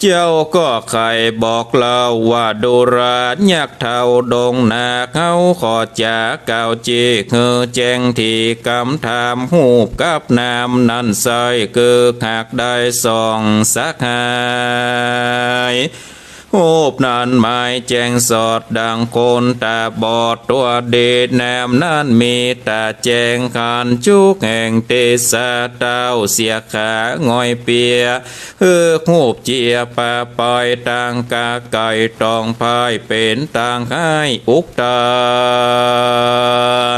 เจ้าก็ใค่บอกเล่าว่า ดูรายักษ์เฒ่าดงนาค เฮาขอจ๋ากล่าวจีกหื้อแจ้ง ตี้กำถามฮูปกับนามนั้นใส คือหากได้สองสหาย ฮูปนั้นหมายแจ้งสอดดั่งคนต๋าบอดตั๋วดี นามนั้นมีต๋าแจ้ง หันจุกแห่งตี้สะเต้า เสียขาง่อยเปีย เอิกฮูปเจียปะไปตางกาไก่ ต้องพ่ายเป๋นตางฮ้ายอุกตา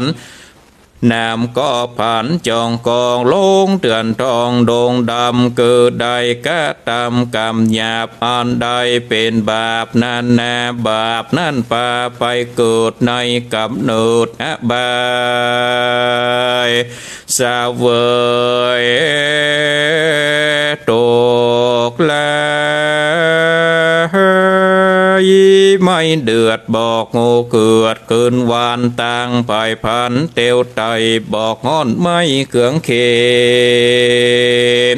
น นามก็ผันจ้องกองลงเตื้อนท้องดงดำ คือได้กระตำกรรมหยาบอันใดเป๋นบาปนานา บาปนั้นปาไปเกิดในก๋ำเนิดอบาย เสวยตกไหล ไหม้เดือดบอกฮูเกือด คืนวานตางผายผันเตียวไต บอกฮ้อนไหม้เคืองเขม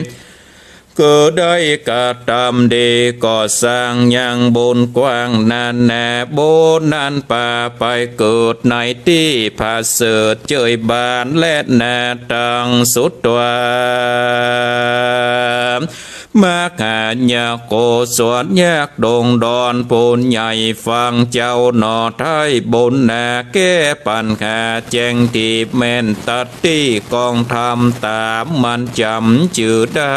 คือได้กระตำดีก่อสร้างยังบุญกว้างนานา บุญนั้นปาไปเกิดในตี้ผะเสริฐเจยบานและนาตังสุดตวา มหายาโกศลยักษ์ดงดอน ผู้ใหญ่ฟังเจ้าหน่อไท้บุญนา แก้ปัญหาแจ้งตี้แม่นตัดตี้กองธรรมต๋ามมันจ๋ำจื้อได้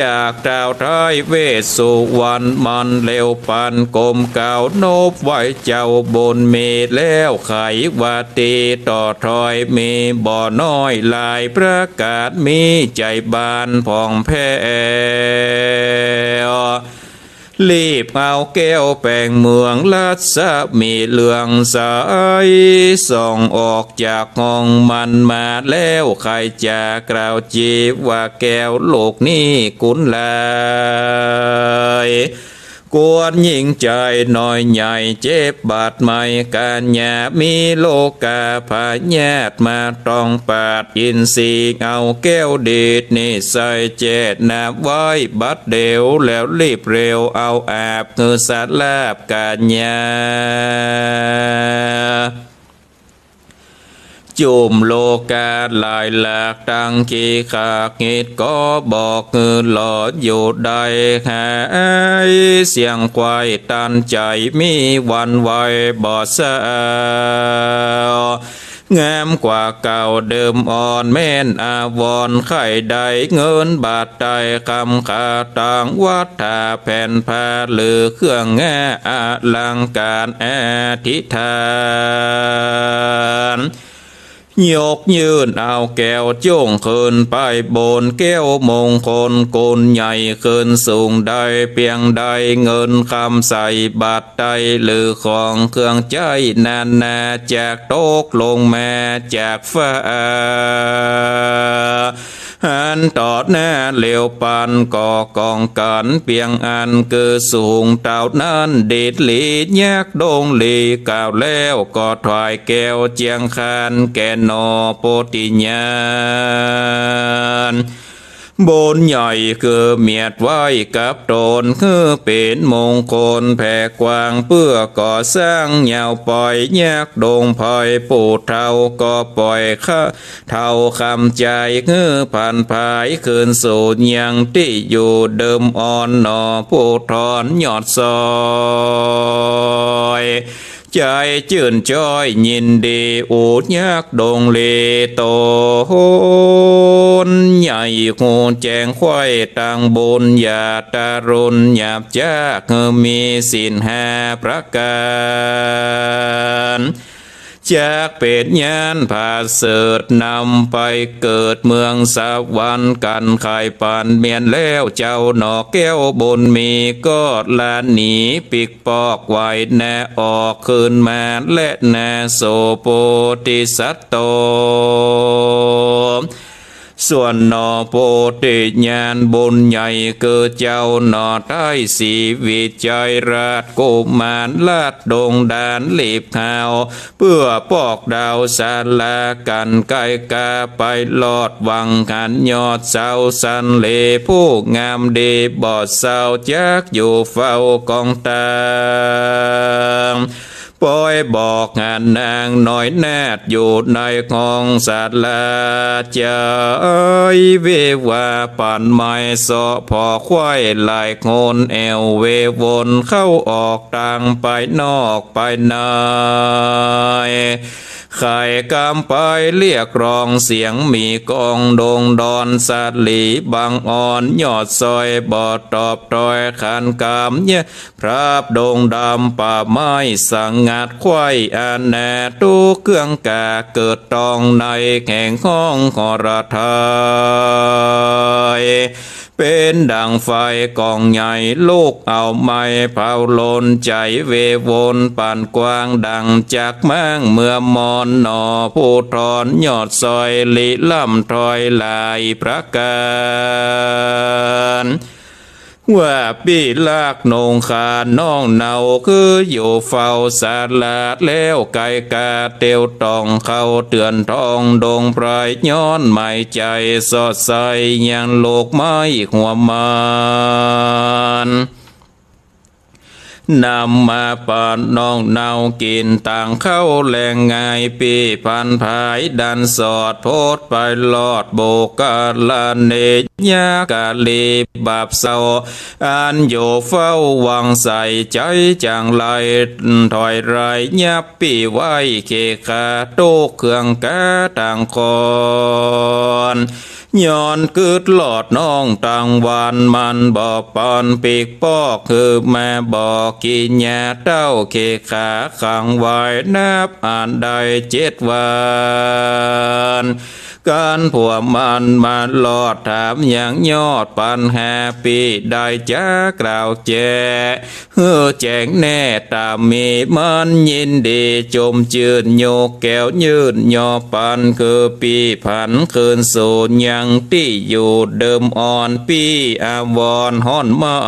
จากท้าวไท้เวสสุวรรณมันเร็วปานกมเกล้านบไหว้เจ้าบุญมีแล้ว ไขว่าตี้ต่อถ้อยมีบ่น้อยหลายประก๋าน มีใจ๋บานผ่องแผ้ว รีบเอาแก้วแป๋งเมืองรัศมีเหลืองใส ส่องออกจากห้องมันมาแล้ว ใค่จะกล่าวจีว่าแก้วลูกนี้กุนหลาย ควรหญิงใจ๋น้อยใหญ่เจ็บบาดไหม้กัญญา มีโรคาพยาธิมาต้องปาด อินทรีย์เอาแก้วดีดนี้ใส่แจ้น้ำไว้บัดเดี๋ยว แล้วรีบเร็วเอาอาบหื้อสลาบกัญญา จุ่มโลกาหลายหลากตังขี้ขากหิด ก็บอกหื้อหลออยู่ได้หาย เสียงควายตันใจ๋ มีหวั่นไหวบ่เซา งามกว่าเก่าเดิมอ่อน แม่นอาวรณ์ ใค่ได้เงินบาทไต้คำคาตังวัตถาแผ่นผ้า หรือเครื่องงาอลังก๋านอธิษฐาน ยกยื่นเอาแก้วจุ่งขึ้นไปบน แก้วมงคลกุนใหญ่ขึ้นสูง ได้เปียงได้เงินคำใส่บาทไต้ หรือของเครื่องใจ๊นานา จากตกลงมาจากฟ้า หันต่อหน้าเร็วปานก็กองกั๋นเปียงอัน คือสูงเต้านั้น ดีหลียักษ์ดงหลีกล่าวแล้ว ก็ถวายแก้วเจียงคานแก่หน่อโพธิญาณ บุญใหญ่คือเมียดไว้กับต๋น คือเป๋นมงคลแผ่กว้าง เปื้อก่อสร้างยาวไป ยักษ์ดงไพรผู้เฒ่า ก็ป่อยข้าเฒ่าคำใจ๋ คือผันผายคืนสู่ยังตี้อยู่เดิมอ่อนหน่อ ผู้ถอนยอดซอย ใจ๋จื้นจ้อยยินดี อูยักษ์ดงหลีต๋นใหญ่ฮูแจ้งไขว้ตังบุญญาตารุณหยาบจ๊าก คือมีศีลห้าประก๋าน จักเป๋นญาณผาเสริฐนำไปเกิดเมืองสวรรค์กั๋น ใค่ปานเมียนแล้วเจ้าหน่อแก้วบุญมี ก็ละหนีปิกปอกไหวหน้าออกคืนมา และหน้าโสโพธิสัตว์ต๋น ส่วนหนอโพธิญาณบุญใหญ่ คือเจ้าหนอไท้ศรีวิชัยราชกุมาร ลาดดงดานลีบขาว เปื้อปอกดาวสารากั๋น ใก้ก๋าไปลอดวังหัน ยอดเสาสันเล ผู้งามดีบ่เศร้า จักอยู่เฝ้ากองตาง ปอยบอกหันนางน้อยนาฏ อยู่ในห้องศาลา ใจ๋วิวาห์ปานไม้เซาะ ผ่อควายหลายคน แอ่วเววนเข้าออกตาง ไปนอกไปใน ไขกำไปเรียกร้อง เสียงมีก้องดงดอน สาลีบังอ่อน ยอดซอยบ่ตอบถ้อยขันกำ เยียะ พราบดงดำป่าไม้สงัด ควายอาณาทุกเครื่องกา เกิดต้องในแห่งห้องหฤทัย เป๋นดั่งไฟก๋องใหญ่ ลุกเอาไหม้เผาโลน ใจ๋เววนปานกว้าง ดั่งจักม้างเมื่อมอน หนอผู้ทอน ยอดซอยลิล่ำถ้อยหลายประก๋าน ว่าปี้ลากนงขาน้องเนา คืออยู่เฝ้าศาลา แล้วใก้ก๋าเตียวต้องเข้าเตือนทองดงไพร ย้อนหมายใจ๋สอดใส ยังลูกไม้หัวมัน นำมาปานน้องเนา กิ๋นตางเข้าแลงง่าย ปี้พันภายดันสอด โพดไปลอดบุคคลาเนย ยากาลีบาปเศร้า อันอยู่เฝ้าหวังใส่ ใจ๋จั่งไหลถอยไร้ ยับปี้ไหว้เขขา ทุกเครื่องกาตางคอน ย้อนกึ๊ดลอดน้องตังวรรค์ มันบ่ปอนปิ๊กปอก หื้อมาบ่กิ๋ญา เต้าเขขาขังไว้ นับอันได้เจ็ดวัน กั๋นผัวมันมาลอด ถามยังยอดปัญหา ปี้ได้จ๋ากล่าวแจ้ หื้อแจ้งแน่ต๋ามมี มันยินดีจมจื้น ยกแก้วยื่นยอปัน คือปี้ผันคืนสู่ยังตี้อยู่เดิมอ่อน ปี้อาวรณ์ฮ้อนไม้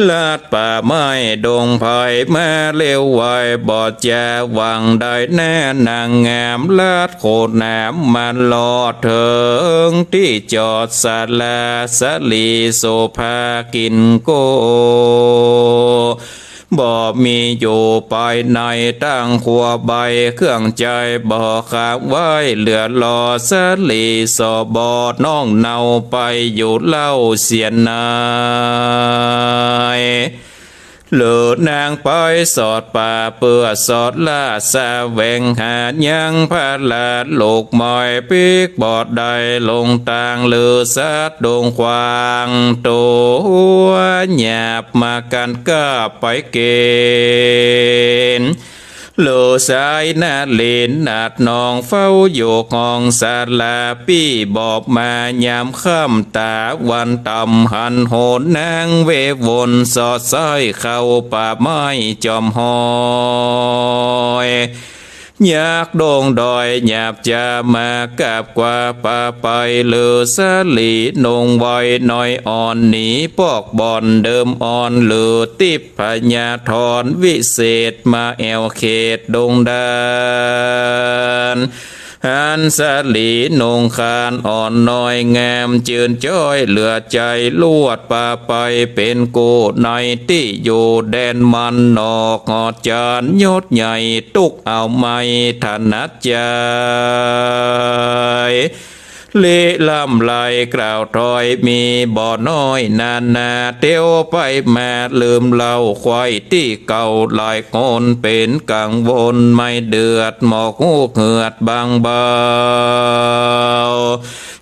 ลาดป่าไม้ดงไพร มาเร็วไวบ่จา หวังได้หน้านางงาม ลาดโคตรหนาม มาลอดเถิงตี้จอดศาลา สาลีโสภากิ๋นโก บ่มีอยู่ภายใน ตั้งครัวใบเครื่องใจ๊ บ่ขังไว้เหลือหล่อ สาลีสอบ่น้องเนา ไปอยู่เล่าเสียนาย เหลือนางไปสอดป่า เปื้อสอดล่าแสวงหา ยังพระราชลูกไม้ ปิ๊กบ่ได้ลงตาง หรือสัตว์ดงขวาง ตั๋วหยาบมากั๋นก้าไปเก๋ณฑ์ หรือสายนารินทร์นาฏน้อง เฝ้าอยู่ห้องศาลา ปี้บ่มายามค่ำ ต๋าวันต่ำหันหน นางเววนสอดสายเข้าป่าไม้จอมห้อย ยักษ์ดงดอยหยาบจ๋ามากราบกว่าป่าไป หรือสาลีนงไว้น้อยอ่อน หนีปอกบ่อนเดิมอ่อน หรือติพยาธรวิเศษ มาแอ่วเขตดงดาน หันสาลีนงคานอ่อนน้อยงาม จื้นจ้อยเหลือใจ๋ ลวดป่าไปเป๋นกู้ ในตี้อยู่แดนมันนอก หอดจานยศใหญ่ ตุ๊กเอาไม่ถนัดใจ๋ ลิล่ำไรกล่าวถ้อยมีบ่น้อยนานา เตียวไปมาลืมเล่า ใค่ตี้เก่าหลายคน เป๋นกังวลไม่เดือด หมอกฮูกเหือดบางเบา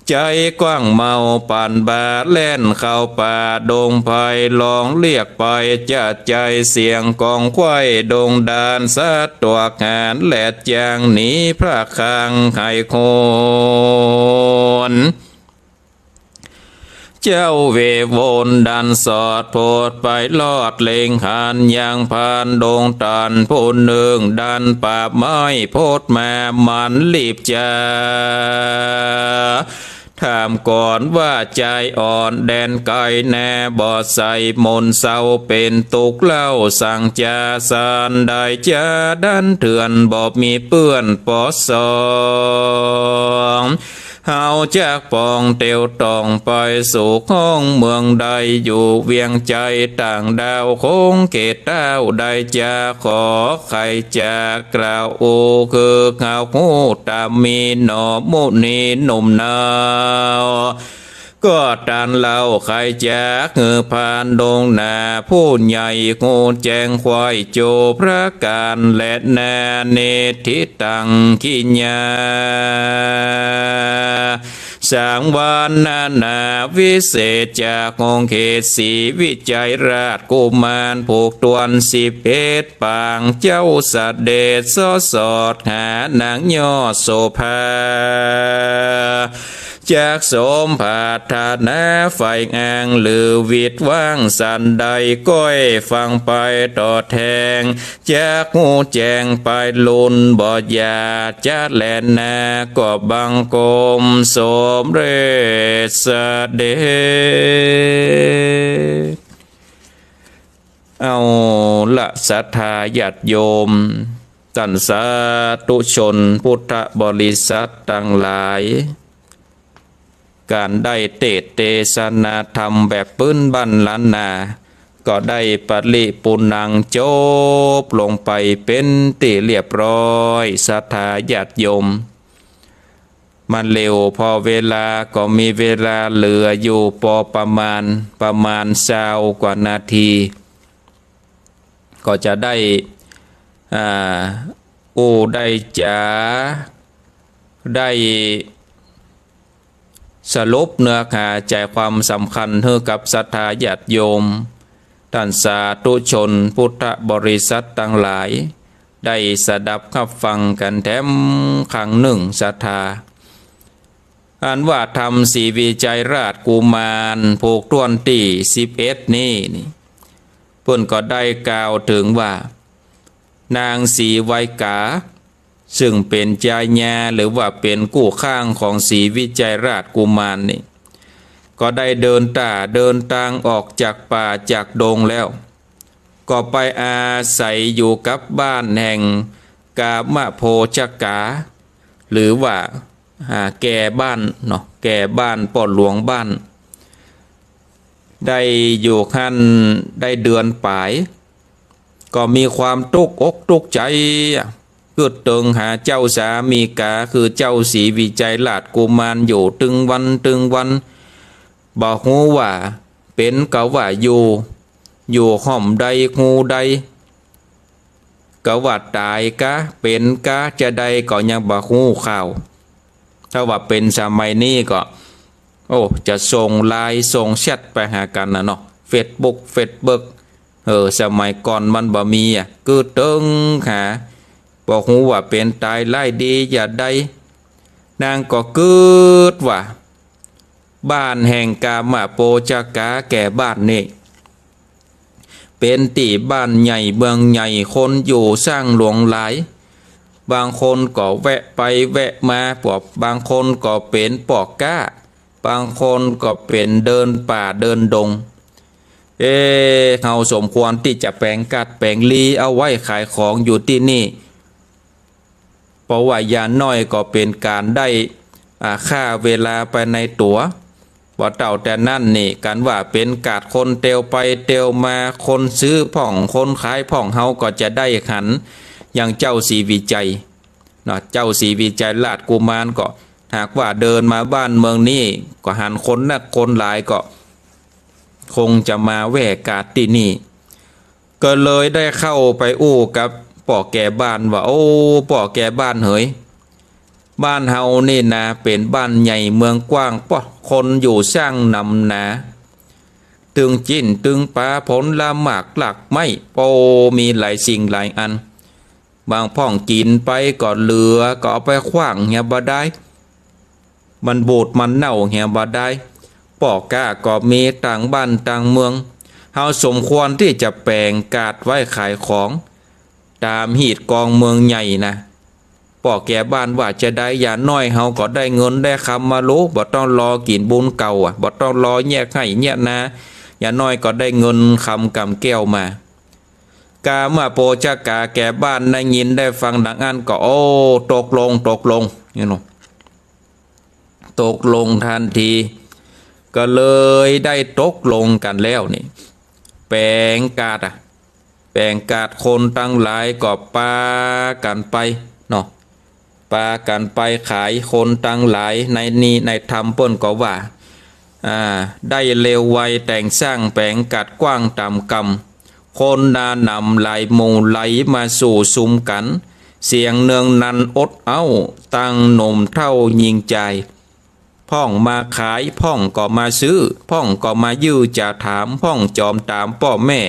ใจ๋กว้างเมาปั่นบ่า แล่นเข้าป่าดงไพร ร้องเรียกไปจะใจ๋ เสียงกองควายดงดาน สัตว์ตวกหานแลดจ๋าง หนีพระคางไห่คน เจ้าเววลดันสอดโผดไปลอดเล็งหันยังพรานดงตันผู้นึ่งดันป่าไม้โผดมามันรีบจ๋า ถามก่อนว่าจายอ่อนแดนไกลแน่ บ่ใส่มนต์เศร้าเป๋นตุ๊กข์เล่า สังจาสันใดจ๋าดันเถื่อนบ่มีเปื้อนปอสอง เฮาจักปองเตียวต่องไปสู่ห้องเมืองใด อยู่เวียงใจ๋ต่างดาวคงเขตเต้าใดจ๋า ขอใค่จักกล่าวอู้คือเฮาฮู้ต๋ามมีหนอมุนีหนุ่มเนา ก็ตันเล่าใค่จักหื้อพรานดงนา ผู้ใหญ่ฮู้แจ้งควายโจประก๋านแลนา นิทธิตังกิญญา สังวรรณนาวิเศษจากห้องเขตศรีวิชัยราชกุมาร ผูกต้วนสิบเอ็ดปาง เจ้าเสด็จสอดสอดหานางยอดโสภา จักสมปรารถนาใฝ่อ้าง หรือวิดว่างสันใด ก้อยฟังไปต่อแทง จักฮู้แจ้งไปลุนบ่อย่าจะแลนา ก็บังคมสมเร็จเสด็จ เอาละศรัทธาญาติโยม ต้านสาธุชนพุทธบริษัทตังหลาย ก๋านได้เตสน์เตสนาธรรมแบบปื้นบ้านล้านนา ก็ได้ปริปูรณังจบลงไปเป๋นตี้เรียบร้อย ศรัทธาญาติโยม มาเร็วผ่อเวลาก็มีเวลาเหลืออยู่ปอประมาณ ประมาณซาวกว่านาที ก็จะได้ อ่า อู้ได้จ๋า ได้สรุปเนื้อหาใจ๋ความสำคัญหื้อกับศรัทธาญาติโยม ต้านสาธุชนพุทธบริษัทตังหลาย ได้สดับฮับฟังกั๋นแถมครั้งนึ่ง ศรัทธา อันว่าธรรมศรีวิชัยราชกุมาร ผูกต้วนตี้สิบเอ็ดนี้นี่ เปิ้นก็ได้กล่าวเถิงว่า นางศรีไวกา ซึ่งเป๋นจายา หรือว่าเป๋นกู้ข้างของศรีวิชัยราชกุมารนี่ ก็ได้เดินต้าเดินตางออกจากป่าจากดงแล้ว ก็ไปอาศัยอยู่กับบ้านแห่งกามโภชกา หรือว่า อ่า แก่บ้านเนาะ แก่บ้านป้อหลวงบ้าน ได้อยู่หั้นได้เดือนป๋าย ก็มีความตุ๊กอกตุ๊กใจ๋อะ กึ๊ดเติงหาเจ้าสามีกา คือเจ้าศรีวิชัยราชกุมารอยู่ตึงวันตึงวัน บ่ฮู้ว่าเป๋นกาว่าอยู่ อยู่ฮ่อมใดฮูใด กาว่าต๋ายกา เป๋นกา จาใดก็ยังบ่ฮู้ข่าว ถ้าว่าเป๋นสมัยนี้ก็ โอ้ จะส่งไลน์ส่งแชทไปหากั๋นน่ะเนาะ เฟซบุ๊ก เฟซเบิก เออ สมัยก่อนมันบ่มีอะ กึ๊ดเติงหา บ่ฮู้ว่าเป๋นต๋ายร้ายดีจาใด นางก็กึ๊ดว่า บ้านแห่งกามโภชกาแก่บ้านนี้ เป๋นตี้บ้านใหญ่เมืองใหญ่ คนอยู่ซ่างหลวงหลาย บางคนก็แวะไปแวะมา ปวก บางคนก็เป๋นป้อก๊า บางคนก็เป๋นเดินป่าเดินดง เอ๊ะ เฮาสมควรตี้จะแป๋งก๊าดแป๋งลีเอาไว้ขายของอยู่ตี้นี่ เพราะว่าอย่างน้อยก็เป๋นก๋านได้ อ่า ฆ่าเวลาไปในตั๋ว บ่เต้าแต่นั้นนี่ กันว่าเป๋นก๊าดคนเตียวไปเตียวมา คนซื้อพ่อง คนขายพ่อง เฮาก็จะได้หัน อย่างเจ้าศรีวิชัยเนาะ เจ้าศรีวิชัยราชกุมารก็ หากว่าเดินมาบ้านเมืองนี้ ก็หันคนนักคนหลายก็ คงจะมาแว่ก๊าดตี้นี่ ก็เลยได้เข้าไปอู้กับป้อแก่บ้านว่า โอ้ ป้อแก่บ้านเหย บ้านเฮานี่นา เป๋นบ้านใหญ่เมืองกว้างป้อ คนอยู่ซ่างหนำหนา ตึงจิ๊นตึงป๋า ผลหมากรากไม้ โอ้ มีหลายสิ่งหลายอัน บางพ่องกิ๋นไปก็เหลือ ก็เอาไปขว้างเหียบ่ดาย มันบูดมันเน่าเหียบ่ดาย ไป ป้อก๊าก็มีตางบ้านตางเมือง เฮาสมควรตี้จะแป๋งก๊าดไว้ขายของ ต๋ามหีดกองเมืองใหญ่นะ ป้อแก่บ้านว่าจะใด อย่างน้อยเฮาก็ได้เงินได้คำมาลู บ่ต้องรอกิ๋นบุญเก่าอะ บ่ต้องรอแยกไฮ่แยกนา อย่างน้อยก็ได้เงินคำกำแก้วมา กาเมื่อป้อจ๊ะก๋าแก่บ้านได้ยินได้ฟังดังอั้นก็ โอ้ ตกลง ตกลง นี่เนาะ ตกลงทันที ก็เลยได้ตกลงกั๋นแล้วนี่ แป๋งก๊าดอะ แป๋งก๊าด คนตังหลายก็ปากั๋นไปเนาะ ปากั๋นไปขาย คนตังหลาย ในนี้ในธรรมเปิ้นก็ว่า อ่า ได้เร็วไวแต่งสร้างแป๋งก๊าดกว้างต๋ามกำ คนหนาหนำหลายหมู่ไหลมาสู่สุมกั๋น เสียงเนืองนันอดเอ้า ตังหนุ่มเฒ่าญิงจาย พ่องมาขาย พ่องก็มาซื้อ พ่องก็มายื้อจ๋าถาม พ่องจอมต๋ามป้อแม่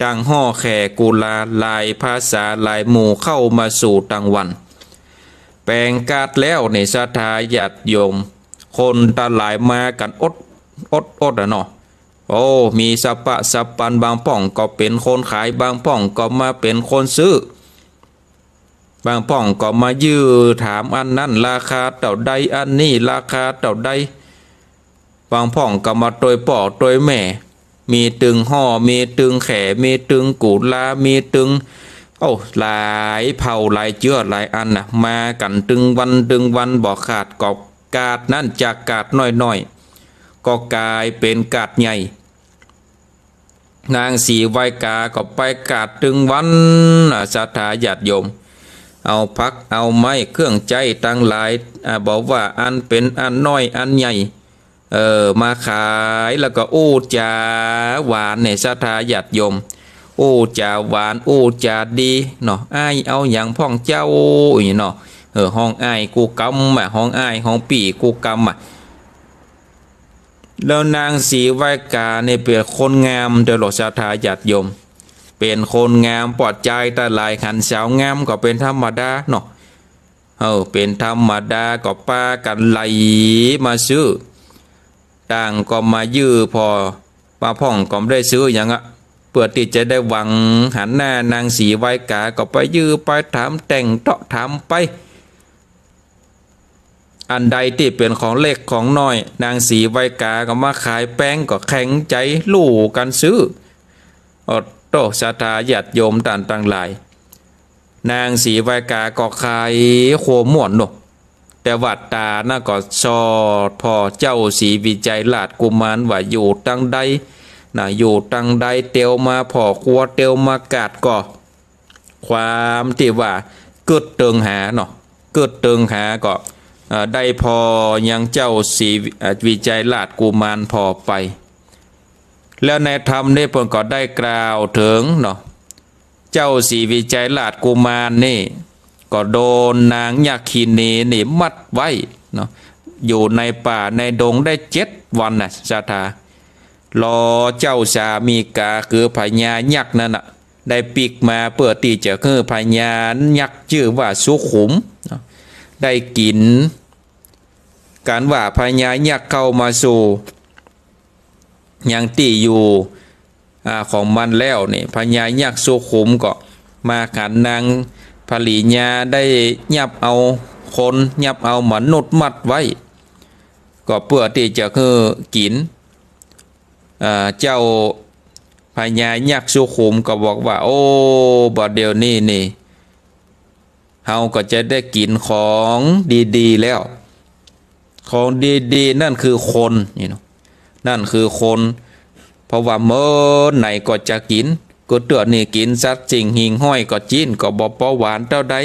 ตังฮ่อแข่กุลา หลายภาษาหลายหมู่เข้ามาสู่ตังวัน แป๋งก๊าดแล้วนี่ศรัทธาญาติโยม คนตังหลายมากั๋นอด อด อดอะเนาะ โอ้ มีสะปะสะปัน บางพ่องก็เป๋นคนขาย บางพ่องก็มาเป๋นคนซื้อ บางพ่องก็มายื้อถามอันนั้นราคาเต้าใด อันนี้ราคาเต้าใด บางพ่องก็มาตวยป้อตวยแม่ มีตึงฮ่อ มีตึงแข่ มีตึงกุลา มีตึง โอ้ หลายเผ่าหลายเจื้อหลายอันนะ มากั๋นตึงวันตึงวันบ่ขาด ก็ก๊าดนั้นจากก๊าดน้อยๆ ก็ก๋ายเป๋นก๊าดใหญ่ นางศรีไวกาก็ไปก๊าดตึงวัน อ่า ศรัทธาญาติโยม เอาผักเอาไม้เครื่องใจ๊ตังหลาย อ่า บ่ว่าอันเป๋นอันน้อยอันใหญ่ เออ มาขายแล้วก็อู้จ๋าหวานเนี่ยศรัทธาญาติโยม อู้จ๋าหวาน อู้จ๋าดีเนาะ อ้ายเอาหยังพ่องเจ้า อย่างนี้เนาะ เออ ฮ้องอ้ายกู้กำอะ ฮ้องอ้ายฮ้องปี้กู้กำอะ แล้วนางศรีไวกาเนี่ยเป๋นคนงามเด้อหลอศรัทธาญาติโยม เป๋นคนงาม ป้อจายตังหลายหันสาวงามก็เป๋นธรรมดาเนาะ เออ เป๋นธรรมดา ก็ปากั๋นไหลมาซื้อ ต่างก็มายื้อผ่อ ป้าพ่องก็บ่ได้ซื้อหยังอะ เปื้อตี้จะได้หวังหันหน้านางศรีไวกา ก็ไปยื้อไปถามแต่งเตาะถามไป อันใดตี้เป๋นของเล็กของน้อย นางศรีไวกาก็มาขายแปงก็แข็งใจ๋ลู่กั๋นซื้อ โอ้โต ศรัทธาญาติโยมต้านตังหลาย นางศรีไวกาก็ขายครัวม่วนเนาะ แต่ว่าต๋าน่ะก็สอดผ่อเจ้าศรีวิชัยราชกุมารว่าอยู่ตังใดนะ อยู่ตังใด เตียวมาผ่อครัว เตียวมาก๊าดก็ ความตี้ว่ากึ๊ดเติงหาเนาะ กึ๊ดเติงหาก็ เอ่อ ได้ผ่อยังเจ้าศรี เอ่อ วิชัยราชกุมารผ่อไป แล้วในธรรมนี้เปิ้นก็ได้กล่าวเถิงเนาะ เจ้าศรีวิชัยราชกุมารนี่ ก็โดนนางยักขินีนี่มัดไว้เนาะ อยู่ในป่าในดงได้เจ็ดวันน่ะ ศรัทธา รอเจ้าสามีกาคือพญายักษ์นั้นน่ะ ได้ปิ๊กมาเปื้อตี้จะหื้อพญายักษ์จื้อว่าสุขุมเนาะ ได้กิ๋น กั๋นว่าพญายักษ์เข้ามาสู่ ยังตี้อยู่ อ่า ของมันแล้วนี่ พญายักษ์สุขุมก็มาหันนางผลิญาได้ยับเอาคน ยับเอามนุษย์มัดไว้ ก็เปื้อตี้จะหื้อกิ๋น อ่า เจ้าพญายักษ์สุขุมก็บอกว่า โอ้ บ่าเดี่ยวนี้นี่ เฮาก็จะได้กิ๋นของดีๆ แล้ว ของดีๆ นั่นคือคนนี่เนาะ นั่นคือคน เพราะว่าเมินไหนก็จะกิ๋น ก็เตื้อนี่กิ๋นสัตว์สิ่งหิ่งห้อยก็จิ๊น ก็บ่ปอหวานเต้าใด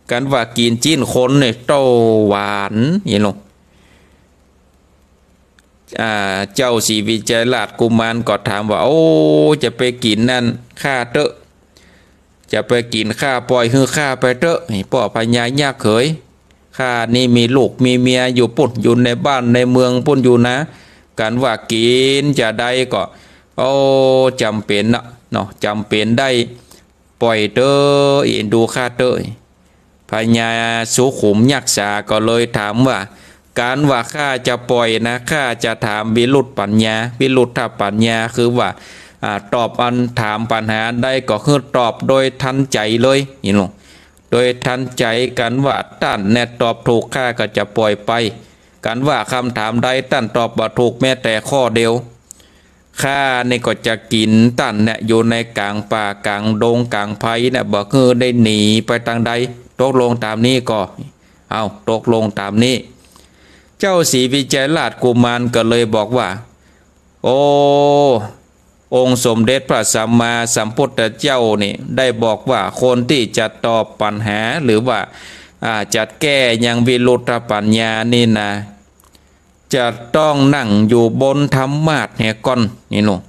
กั๋นว่ากิ๋นจิ๊นคนนี่เต้าหวานนี่เนาะ อ่า เจ้าศรีวิชัยราชกุมารก็ถามว่า โอ้ จะไปกิ๋นนั่นข้าเต๊อะ จะไปกิ๋นข้า ป่อยหื้อข้าไปเต๊อะ ไอ้ป้อพญายักษ์เขย ข้านี่มีลูกมีเมียอยู่ปุ้น อยู่ในบ้านในเมืองปุ้นอยู่นะ กั๋นว่ากิ๋นจะใดก็ โอ้ จ๋ำเป๋นนะเนาะ จ๋ำเป๋นได้ ป่อยเต๊อะ เอ็นดูข้าเต๊อะ พญาสุขุมยักษาก็เลยถามว่า การว่าข้าจะป่อยนะ ข้าจะถามวิรุธปัญญา วิรุธปัญญา คือว่า อ่า ตอบอันถามปัญหาได้ก็คือตอบโดยทันใจ๋เลย นี่เนาะ โดยทันใจ๋ กันว่าต้านแน่ตอบถูก ข้าก็จะป่อยไป กันว่าคำถามใดต้านตอบบ่ถูกแม้แต่ข้อเดียว ข้านี่ก็จะกิ๋นต้านเนี่ยอยู่ในก๋างป่าก๋างดงก๋างไพรเนี่ย บ่หื้อได้หนีไปตางใด ตกลงต๋ามนี้ก่อ เอ้า ตกลงต๋ามนี้ เจ้าศรีวิชัยราชกุมารก็เลยบอกว่า โอ้ องค์สมเด็จพระสัมมาสัมพุทธเจ้านี่ได้บอกว่าคนตี้จะตอบปัญหาหรือว่า อ่า จะแก้ยังวิรุธปัญญานี่นะ จะต้องนั่งอยู่บนธรรมาสน์เหียก่อน นี่เนาะ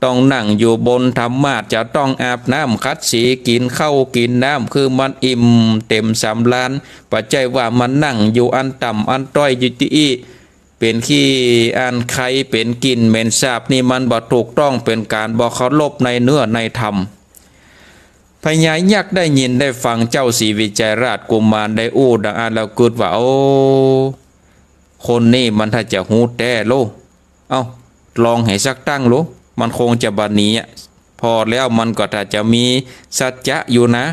ต้องนั่งอยู่บนธรรมาสน์ จะต้องอาบน้ำขัดสี กิ๋นข้าวกิ๋นน้ำ คือมันอิ่มเต็มสำราญ บ่ใจ้ว่ามันนั่งอยู่อันต่ำอันต้อยอยู่ตี้อี้ เป๋นขี้อันใค เป๋นกลิ่นเหม็นสาบ นี่มันบ่ถูกต้อง เป๋นก๋านบ่เคารพในเนื้อในธรรม พญายักษ์ได้ยินได้ฟังเจ้าศรีวิชัยราชกุมารได้อู้ดังอั้นแล้วกึ๊ดว่า โอ้ คนนี้มันถ้าจะฮู้แต๊โล เอ้า ลองหื้อสักตั้งโล มันคงจะบ่หนีอะ ผ่อแล้วมันก็ถ้าจะมีสัจจะอยู่นะ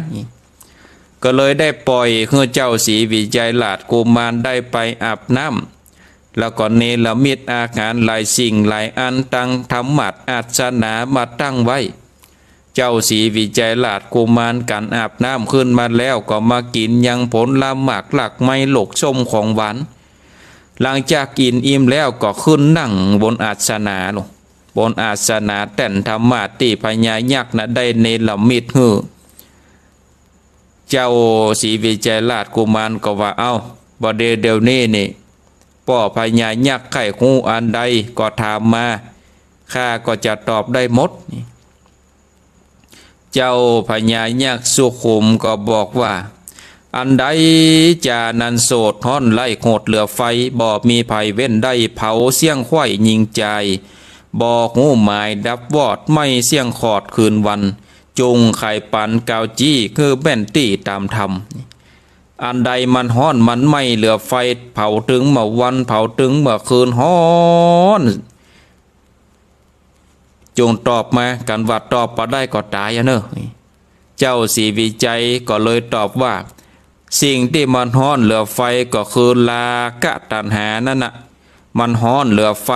ก็เลยได้ป่อยหื้อเจ้าศรีวิชัยราชกุมารได้ไปอาบน้ำ แล้วก็เนรมิตอาหารหลายสิ่งหลายอัน ตังธรรมาสน์อาสนะมาตั้งไว้ เจ้าศรีวิชัยราชกุมารกั๋นอาบน้ำขึ้นมาแล้วก็มากิ๋นยังผลหมากรากไม้ หลากส้มของหวาน หลังจากกิ๋นอิ่มแล้วก็ขึ้นนั่งบนอาสนะลง บนอาสนะแต้นธรรมาสน์ตี้พญายักษ์นะได้เนรมิตหื้อ เจ้าศรีวิชัยราชกุมารก็ว่า เอ้า บ่าเดี่ยวนี้นี่ ป้อพญายักษ์ใค่ฮู้อันใดก็ถามมา ข้าก็จะตอบได้หมด เจ้าพญายักษ์สุขุมก็บอกว่า อันใดจานั้นโสดฮ้อนไร้โหดเหลือไฟ บ่มีไผเว้นได้เผาเสี้ยงขว้ายยิงจาย บ่ฮู้หมายดับวอดไหม้เสี้ยงขอดคืนวัน จุ่งไขปันกาวจี้คือแม่นตี้ต๋ามธรรม อันใดมันฮ้อนมันไหม้เหลือไฟ เผาตึงเมื่อวัน เผาตึงเมื่อคืนฮ้อน จงตอบมา กันว่าตอบบ่ได้ก็ต๋ายอะเน่อ เจ้าศรีวิชัยก็เลยตอบว่า สิ่งตี้มันฮ้อนเหลือไฟก็คือราคะตัณหานั่นน่ะ มันฮ้อนเหลือไฟ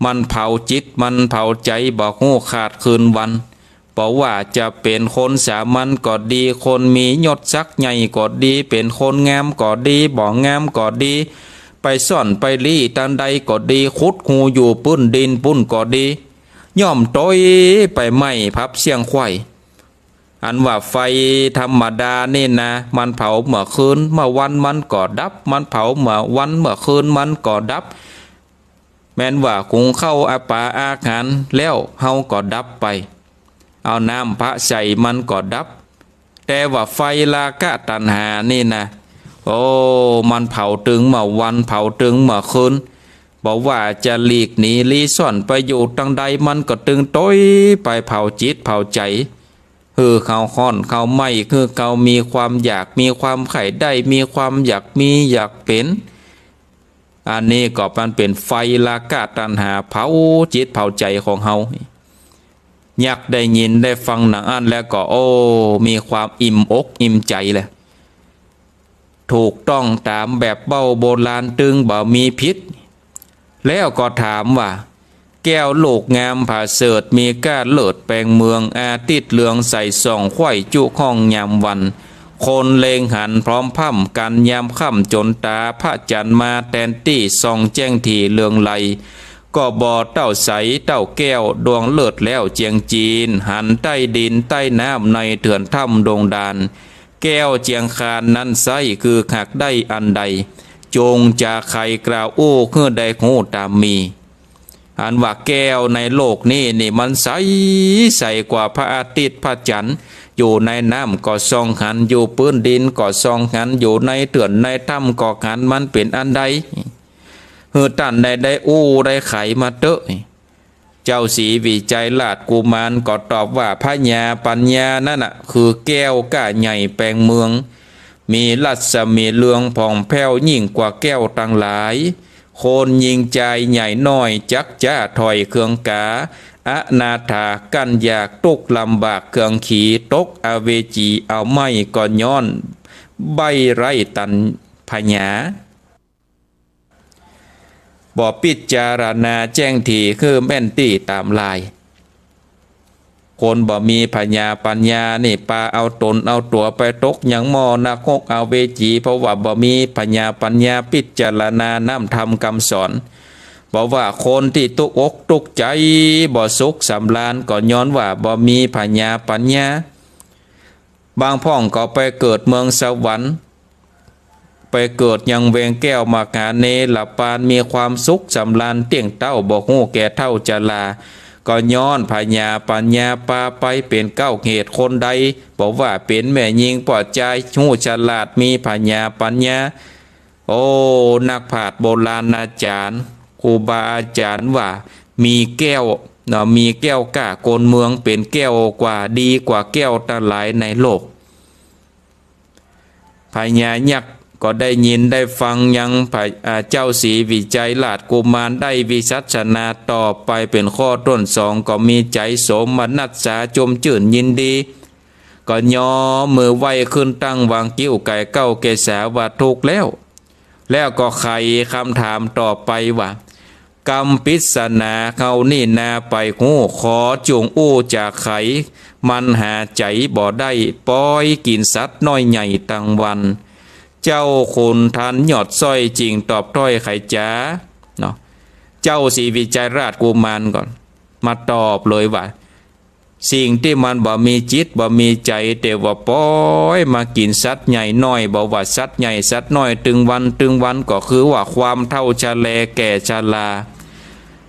มันเผาจิต มันเผาใจ๋ บ่ฮู้ขาดคืนวัน บ่ว่าจะเป๋นคนสามัญก็ดี คนมียศศักดิ์ใหญ่ก็ดี เป๋นคนงามก็ดี บ่งามก็ดี ไปซ่อนไปลี้ตางใดก็ดี ขุดฮูอยู่ปื้นดินปุ้นก็ดี ย่อมตวยไปไหม้พับเสี้ยงขว้าย อันว่าไฟธรรมดานี่นะ มันเผาเมื่อคืน เมื่อวันมันก็ดับ มันเผาเมื่อวัน เมื่อคืนมันก็ดับ แม้นว่าหุงข้าวอาปาอาหารแล้ว เฮาก็ดับไป เอาน้ำพระใส่มันก็ดับ แต่ว่าไฟราคะตัณหานี่นะ โอ้ มันเผาตึงเมื่อวัน เผาตึงเมื่อคืน บ่ว่าจะหลีกหนีลี้ซ่อนไปอยู่ตางใด มันก็ตึงตวยไปเผาจิตเผาใจ๋ หื้อเฮาฮ้อนเฮาไหม้ หื้อเฮามีความอยาก มีความใค่ได้ มีความอยากมีอยากเป๋น อันนี้ก็มันเป๋นไฟราคะตัณหาเผาจิตเผาใจ๋ของเฮา ยักษ์ได้ยินได้ฟังดังอั้นแล้วก็ โอ้ มีความอิ่มอกอิ่มใจ๋แหละ ถูกต้องต๋ามแบบเบ้าโบราณ ตึงบ่มีผิด แล้วก็ถามว่า แก้วลูกงามผาเสริฐ มีก้าเลิศแปงเมือง อาทิตย์เรืองใสส่องขว้ายจุข้องยามวัน คนเล็งหันพร้อมพร่ำกั๋นยามค่ำจ๋นต๋า พระจันทร์มาแตนตี้ส่องแจ้งถี่เรืองไล ก็บ่เต้าใสเต้าแก้วดวงเลิศแล้วเจียงจีน หันใต้ดินใต้น้ำในเถื่อนถ้ำดงดาร แก้วเจียงคานนั้นไซร้คือหากได้อันใด จงจะใค่กล่าวอู้หื้อได้ฮู้ต๋ามมี อันว่าแก้วในโลกนี้นี่มันใส ใสกว่าพระอาทิตย์พระจันทร์ อยู่ในน้ำก็ส่องหัน อยู่ปื้นดินก็ส่องหัน อยู่ในเถื่อนในถ้ำก็หัน มันเป๋นอันใด หื้อต้านได้ได้อู้ได้ไขมาเต๊อะ เจ้าศรีวิชัยราชกุมารก็ตอบว่า พญาปัญญานั่นน่ะ คือแก้วก้าใหญ่แปงเมือง มีรัศมีเรืองผ่องแผ้วยิ่งกว่าแก้วตังหลาย คนยิงจายใหญ่น้อยจักจ้าถ้อยเคืองกา อนาถากั้นอยากตุ๊กข์ลำบากเคืองขี ตกอเวจีเอาไม่ก็ย้อนใบ้ไร้ตัณหา บ่พิจารณาแจ้งถี่คือแม่นตี้ต๋ามลาย คนบ่มีผญาปัญญานี่ปาเอาต๋นเอาตั๋วไปตกยังหม้อนรกอเวจี เพราะว่าบ่มีผญาปัญญาพิจารณาน้ำธรรมกำสอน เพราะว่าคนตี้ตุ๊กอกตุ๊กใจ๋บ่สุขสำราญก็ย้อนว่าบ่มีผญาปัญญา บางพ่องก็ไปเกิดเมืองสวรรค์ ไปเกิดยังแวงแก้วมหาเนรปาน มีความสุขสำราญเตี้ยงเต้า บ่ฮู้แก่เฒ่าชรา ก็ย้อนผญาปัญญาปาไป เป๋นเก๊าเหตุคนใด บ่ว่าเป๋นแม่ญิงป้อจาย ฮู้ฉลาดมีผญาปัญญา โอ้ นักปราชญ์โบราณอาจ๋ารย์ ครูบาอาจ๋ารย์ว่า มีแก้วเนาะ มีแก้วกล้ากลเมือง เป๋นแก้วกว่า ดีกว่าแก้วตังหลายในโลก พญายักษ์ก็ได้ยินได้ฟังยังพระ อ่า เจ้าศรีวิชัยราชกุมารได้วิสัชนาต่อไปเป๋นข้อต้นสอง ก็มีใจ๋โสมนัสสาจมจื้นยินดี ก็ยอมมือไหว้ขึ้นตั้งวางกิ้วไก่เกล้าเกศาว่าถูกแล้ว แล้วก็ไขคำถามต่อไปว่า กำปริศนาเฮานี่นาไปฮู้ ขอจุ่งอู้จาไข มันหาใจ๋บ่ได้ ปอยกิ๋นสัตว์น้อยใหญ่ตังวัน เจ้าขุนทันยอดสร้อยจึงตอบถ้อยไขจ๋า เนาะ เจ้าศรีวิชัยราชกุมารก่อน มาตอบเลยว่า สิ่งตี้มันบ่มีจิตบ่มีใจ๋ แต่ว่าปอยมากิ๋นสัตว์ใหญ่น้อย บ่ว่าสัตว์ใหญ่สัตว์น้อย ตึงวันตึงวัน ก็คือว่าความเฒ่าชะแลแก่ชรา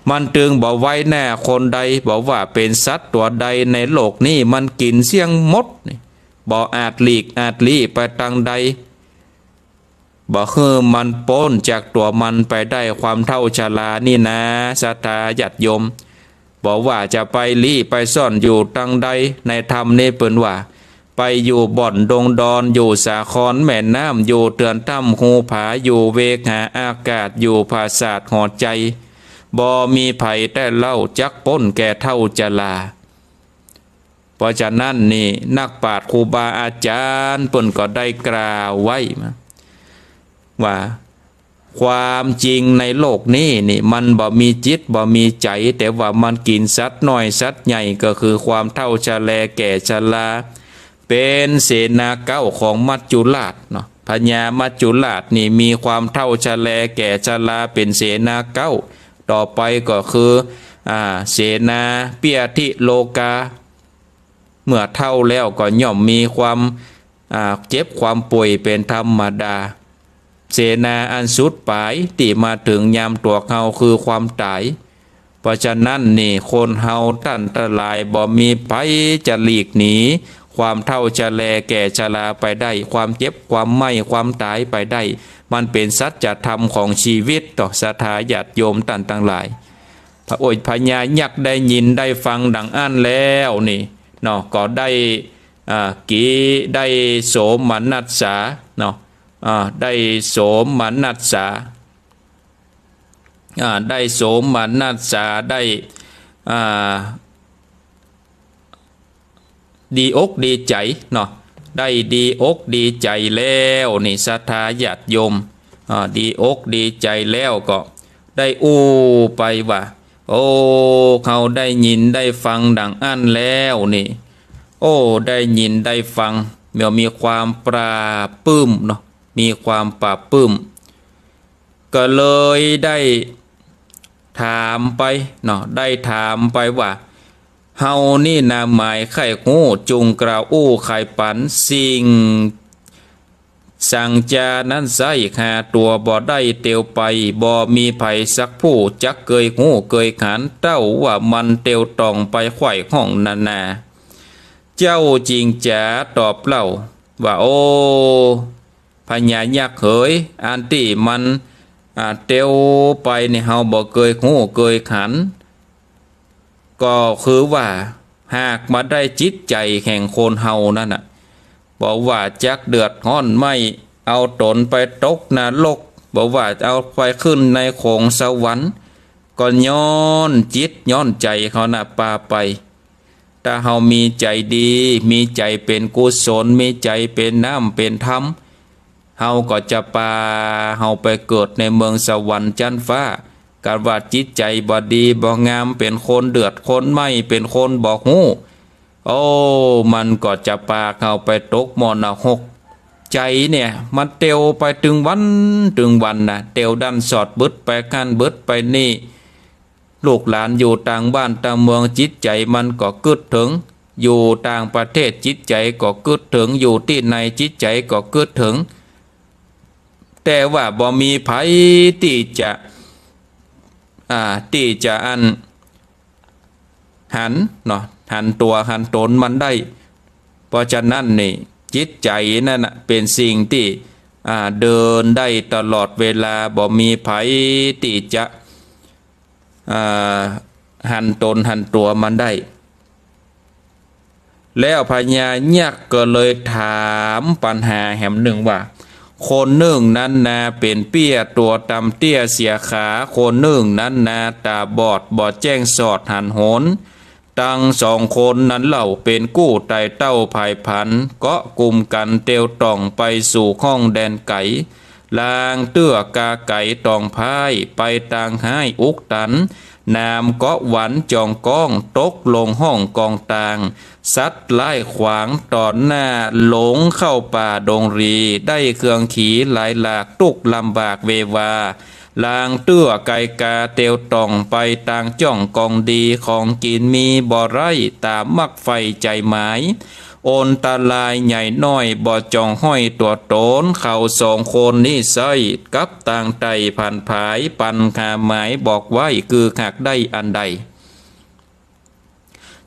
มันตึงบ่ไว้หน้าคนใด บ่ว่าเป๋นสัตว์ตั๋วใดในโลกนี้ มันกิ๋นเสี้ยงหมดนี่ บ่อาจหลีกอาจลี้ไปตังใด บ่หื้อมันป๊นจากตั๋วมันไปได้ ความเฒ่าชรานี่นา ศรัทธาญาติโยม บ่ว่าจะไปลี้ไปซ่อนอยู่ตังใด ในธรรมนี้เปิ้นว่า ไปอยู่บ่อนดงดอน อยู่สาครแม่น้ำ อยู่เถื่อนถ้ำฮูผา อยู่เวหาอากาศ อยู่ปราสาทหอใจ๋ บ่มีใผได้เล่าจักป๊นแก่เฒ่าชรา เพราะฉะนั้นนี่ นักปราชญ์ครูบาอาจ๋ารย์เปิ้นก็ได้กล่าวไว้มา ว่าความจริงในโลกนี้นี่ มันบ่มีจิตบ่มีใจ๋ แต่ว่ามันกิ๋นสัตว์น้อยสัตว์ใหญ่ ก็คือความเฒ่าชะแลแก่ชรา เป๋นเสนาเก๊าของมัจจุราชเนาะ พญามัจจุราชนี่มีความเฒ่าชะแลแก่ชรา เป๋นเสนาเก๊า ต่อไปก็คือ อ่า เสนาเปียทิโลกา เมื่อเฒ่าแล้วก็ย่อมมีความ อ่า เจ็บความป่วยเป๋นธรรมดา เสนาอันสุดป๋ายตี้มาเถิงยามตั๋วเฮาคือความต๋าย เพราะฉะนั้นนี่ คนเฮาต้านตังหลายบ่มีใผจะหลีกหนีความเฒ่าชะแลแก่ชราไปได้ ความเจ็บความไหม้ความต๋ายไปได้ มันเป๋นสัจธรรมของชีวิตเนาะ ศรัทธาญาติโยมต้านตังหลาย พระโอษย์พญายักษ์ได้ยินได้ฟังดังอั้นแล้วนี่เนาะ ก็ได้ อ่า กี ได้โสมนัสสาเนาะ อ่า ได้โสมนัสสา อ่า ได้โสมนัสสา ได้ อ่า ดีอกดีใจ๋เนาะ ได้ดีอกดีใจ๋แล้วนี่ ศรัทธาญาติโยม อ่า ดีอกดีใจ๋แล้วก็ได้อู้ไปว่า โอ้ เฮาได้ยินได้ฟังดังอั้นแล้วนี่ โอ้ ได้ยินได้ฟัง เมื่อมีความปลาบปลื้มเนาะ มีความปลาบปลื้ม ก็เลยได้ถามไปเนาะ ได้ถามไปว่า เฮานี่นาหมายใค่ฮู้ จุ่งกล่าวอู้ไขปัน สิ่งสังจานั้นไส้หาตั๋วบ่ได้เตียวไป บ่มีใผสักผู้จักเกยฮู้เกยหัน เต้าว่ามันเตียวต่องไปไขว่ห้องนานา เจ้าจึงจ๋าตอบเล่าว่า โอ้ พญายักษ์เหย อันตี้มัน อ่า เตียวไปนี่เฮาบ่เกยฮู้เกยหัน ก็คือว่าหากบ่ได้จิตใจ๋แห่งคนเฮานั้นน่ะ บ่ว่าจักเดือดฮ้อนไหม้ เอาต๋นไปตกนรก บ่ว่าเอาไปขึ้นในโขงสวรรค์ ก็ย้อนจิตย้อนใจ๋เฮานะปาไป ถ้าเฮามีใจ๋ดี มีใจ๋เป๋นกุศล มีใจ๋เป๋นน้ำเป๋นธรรม เฮาก็จะปาเฮาไปเกิดในเมืองสวรรค์จั๊นฟ้า กั๋นว่าจิตใจ๋บ่ดีบ่งาม เป๋นคนเดือดคนไหม้ เป๋นคนบ่ฮู้ โอ้ มันก็จะปาเฮาไปตกหม้อนรก ใจ๋เนี่ยมันเตียวไปตึงวันตึงวันนะ เตียวดั้นสอดบึดไปกั๋นบึดไปนี่ ลูกหลานอยู่ต่างบ้านต่างเมือง จิตใจ๋มันก็กึ๊ดเถิง อยู่ต่างประเทศจิตใจ๋ก็กึ๊ดเถิง อยู่ตี้ใดจิตใจ๋ก็กึ๊ดเถิง แต่ว่าบ่มีใผตี้จะ อ่า ตี้จะอัน หันเนาะ หันตั๋วหันต๋นมันได้ เพราะฉะนั้นนี่จิตใจ๋นั่นน่ะเป๋นสิ่งตี้ อ่า เดินได้ตลอดเวลา บ่มีใผตี้จะ อ่า หันต๋นหันตั๋วมันได้ แล้วพญายักษ์ก็เลยถามปัญหาแหมนึ่งว่า คนนึ่งนั้นนาเป๋นเปี้ยตั๋วต่ำเตี้ยเสียขา คนนึ่งนั้นนาต๋าบอดบ่แจ้งสอดหันหน ตังสองคนนั้นเล่าเป๋นกู้ไต่เต้าผายผัน เกาะกุมกั๋นเตียวต่องไปสู่ห้องแดนไก๋ ลางเตื้อกาไก๋ตองพ่ายไปตางฮ้ายอุกตัน นามเกาะหวันจองก้องตกลงห้องกองตาง สัตว์ร้ายขวางต่อหน้าหลงเข้าป่าดงรี ได้เครื่องขีหลายหลากตุ๊กข์ลำบากเววา ลางเตื้อไก๋กาเตียวต่องไปตางจ้องกองดี ของกิ๋นมีบ่ไร้ต๋ามมักใฝ่ใจ๋หมาย อันตรายใหญ่น้อยบ่จองห้อยตั๋วต๋น เขาสองคนนี้ไส้กับตางไต่ผันผาย ปัญหาหมายบอกไว้คือหากได้อันใด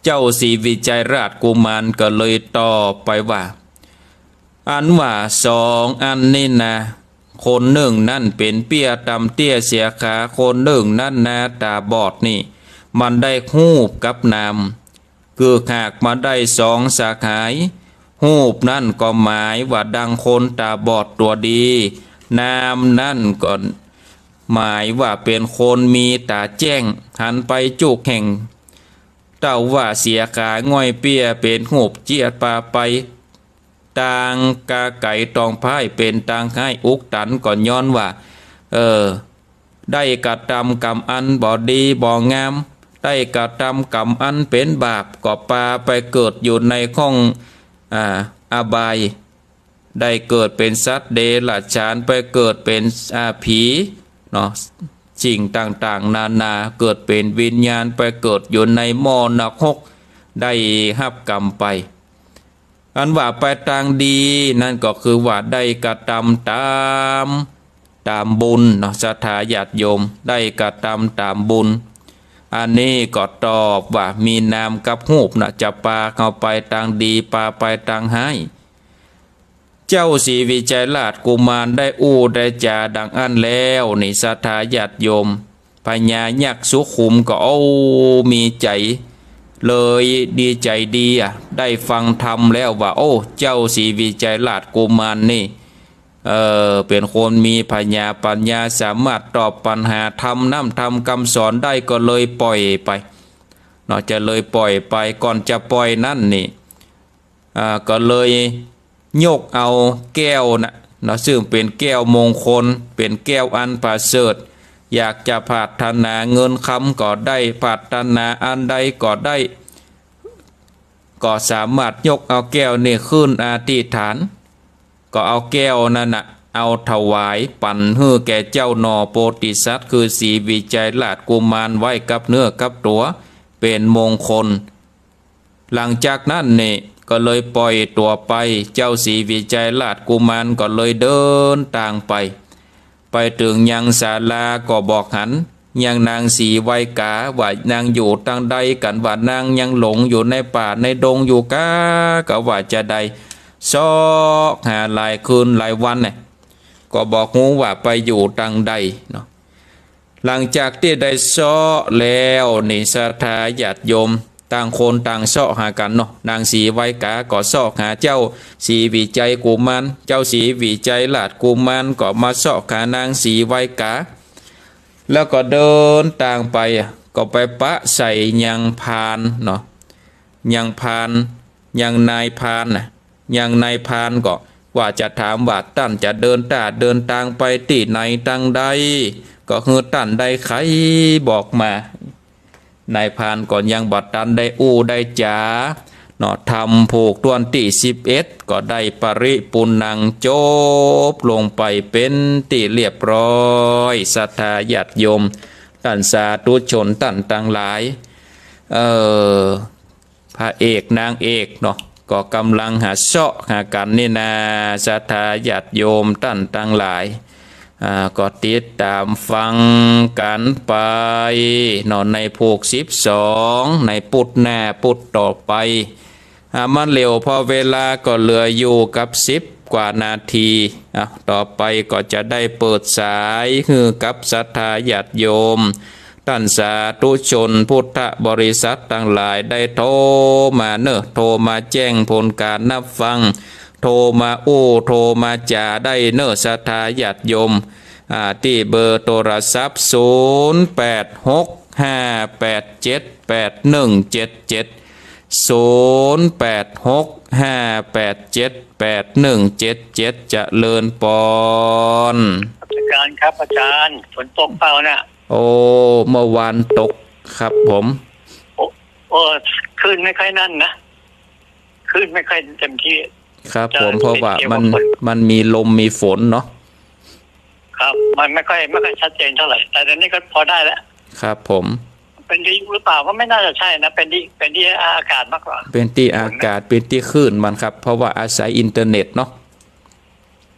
เจ้าศรีวิชัยราชกุมารก็เลยตอบไปว่า อันว่าสองอันนี้นา คนนึ่งนั้นเป๋นเปี้ยต่ำเตี้ยเสียขา คนนึ่งนั้นนาต๋าบอดนี่ มันได้ฮูปกับนาม คือหากมาได้สองสหาย ฮูปนั้นก็หมายว่าดังคนต๋าบอดตั๋วดี นามนั้นก็หมายว่าเป๋นคนมีต๋าแจ้ง หันไปจุกแห่ง เต้าว่าเสียขาง่อยเปี้ยเป๋นฮูปเจียดปาไป ตางกาไก๋ตองพ่ายเป๋นตางฮ้ายอุกตันก็ย้อนว่า เออ ได้กระตำกรรมอันบ่ดีบ่งาม ได้กระตำกรรมอันเป๋นบาป ก็ปาไปเกิดอยู่ในห้อง อ่า อบาย ได้เกิดเป๋นสัตว์เดรัจฉาน ไปเกิดเป๋น อ่า ผีเนาะ สิ่งต่างๆ นานา เกิดเป๋นวิญญาณ ไปเกิดอยู่ในหม้อนรก ได้ฮับกรรมไป อันว่าไปตางดีนั่นก็คือว่าได้กระตำต๋าม ต๋ามบุญเนาะ ศรัทธาญาติโยม ได้กระตำต๋ามบุญ อันนี้ก็ตอบว่ามีนามกับฮูปนะ จะปาเฮาไปตางดี ปาไปตางฮ้าย เจ้าศรีวิชัยราชกุมารได้อู้ได้จ๋าดังอั้นแล้วนี่ ศรัทธาญาติโยม พญายักษ์สุขุมก็ โอ้ มีใจ๋ เลยดีใจ๋ดีอะ ได้ฟังธรรมแล้วว่า โอ้ เจ้าศรีวิชัยราชกุมารนี่ เออ เป๋นคนมีผญาปัญญา สามารถตอบปัญหาธรรมน้ำธรรมกำสอนได้ ก็เลยปล่อยไปเนาะ จะเลยปล่อยไป ก่อนจะปล่อยนั้นนี่ อ่า ก็เลยยกเอาแก้วนะเนาะ ซึ่งเป๋นแก้วมงคล เป๋นแก้วอันประเสริฐ อยากจะปรารถนาเงินคำก็ได้ ปรารถนาอันใดก็ได้ ก็สามารถยกเอาแก้วนี่ขึ้นอธิษฐาน ก็เอาแก้วนั้นนะ เอาถวายปั๋นหื้อแก่เจ้าหน่อโพธิสัตว์ คือศรีวิชัยราชกุมารไว้กับเนื้อกับตั๋ว เป๋นมงคล หลังจากนั้นนี่ก็เลยปล่อยตั๋วไป เจ้าศรีวิชัยราชกุมารก็เลยเดินตางไป ไปเถิงยังศาลาก็บอกหันยังนางศรีไวยา ว่านางอยู่ตางใด กั๋นว่านางยังหลงอยู่ในป่าในดงอยู่กา ก็ว่าจะได้เซาะหาหลายคืนหลายวันเนี่ย ก็บ่ฮู้ว่าไปอยู่ตางใดเนาะ หลังจากตี้ได้เซาะแล้วนี่ ศรัทธาญาติโยม ต่างคนต่างเซาะหากั๋นเนาะ นางศรีไวยกาก็เซาะหาเจ้าศรีวิชัยกุมาร เจ้าศรีวิชัยราชกุมารก็มาเซาะหานางศรีไวยกา แล้วก็เดินตางไป ก็ไปปะใส่ยังพรานเนาะ ยังพราน ยังนายพรานน่ะ ยังนายพรานก็ว่าจะถามว่าต้านจะเดินต้าเดินตางไปตี้ไหนตางใด ก็หื้อต้านได้ไขบอกมา นายพรานก็ยังบ่ตันได้อู้ได้จ๋าเนาะ ธรรมผูกต้วนตี้สิบเอ็ด ก็ได้ปริปุณณังจบลงไปเป๋นตี้เรียบร้อย ศรัทธาญาติโยม ต้านสาธุชนต้านตังหลาย เอ่อ พระเอกนางเอกเนาะ ก็ก่ำลังหาเซาะหากั๋นนี่นา ศรัทธาญาติโยมต้านตังหลาย อ่า ก็ติดต๋ามฟังกั๋นไปเนาะ ในผูกสิบสอง ในปุดหน้าปุดต่อไป อ่า มันเหลียวผ่อเวลาก็เหลืออยู่กับสิบกว่านาที อ่ะ ต่อไปก็จะได้เปิดสายหื้อกับศรัทธาญาติโยม ต้านสาธุชนพุทธบริษัทตังหลายได้โทรมาเนาะ โทรมาแจ้งผลก๋านฮับฟัง โทรมาอู้ โทรมาจ๋าได้เนาะ ศรัทธาญาติโยม อ่า ตี้เบอร์โทรศัพท์ ศูนย์แปดหกห้าแปดเจ็ดแปดหนึ่งเจ็ดเจ็ด ศูนย์แปดหกห้าแปดเจ็ดแปดหนึ่งเจ็ดเจ็ด เจริญปอน นมัสการครับอาจารย์ ฝนตกเปล่าน่ะ โอ้ เมื่อวานตกครับผม โอ้ โอ้ คลื่นไม่ค่อยนั่นนะ คลื่นไม่ค่อยเต็มที่ ครับผม จะ เพราะว่ามัน เสียงฝน มันมีลมมีฝนเนาะ ครับ มันไม่ค่อย ไม่ค่อยชัดเจนเท่าไหร่ แต่เดี๋ยวนี้ก็พอได้แล้ว ครับผม เป็นวิทยุหรือเปล่า ก็ไม่น่าจะใช่นะ เป็นที่ เป็นที่อากาศมากกว่า เป๋นตี้อากาศ เป๋นตี้คลื่นมันครับ เพราะว่าอาศัยอินเทอร์เน็ตเนาะ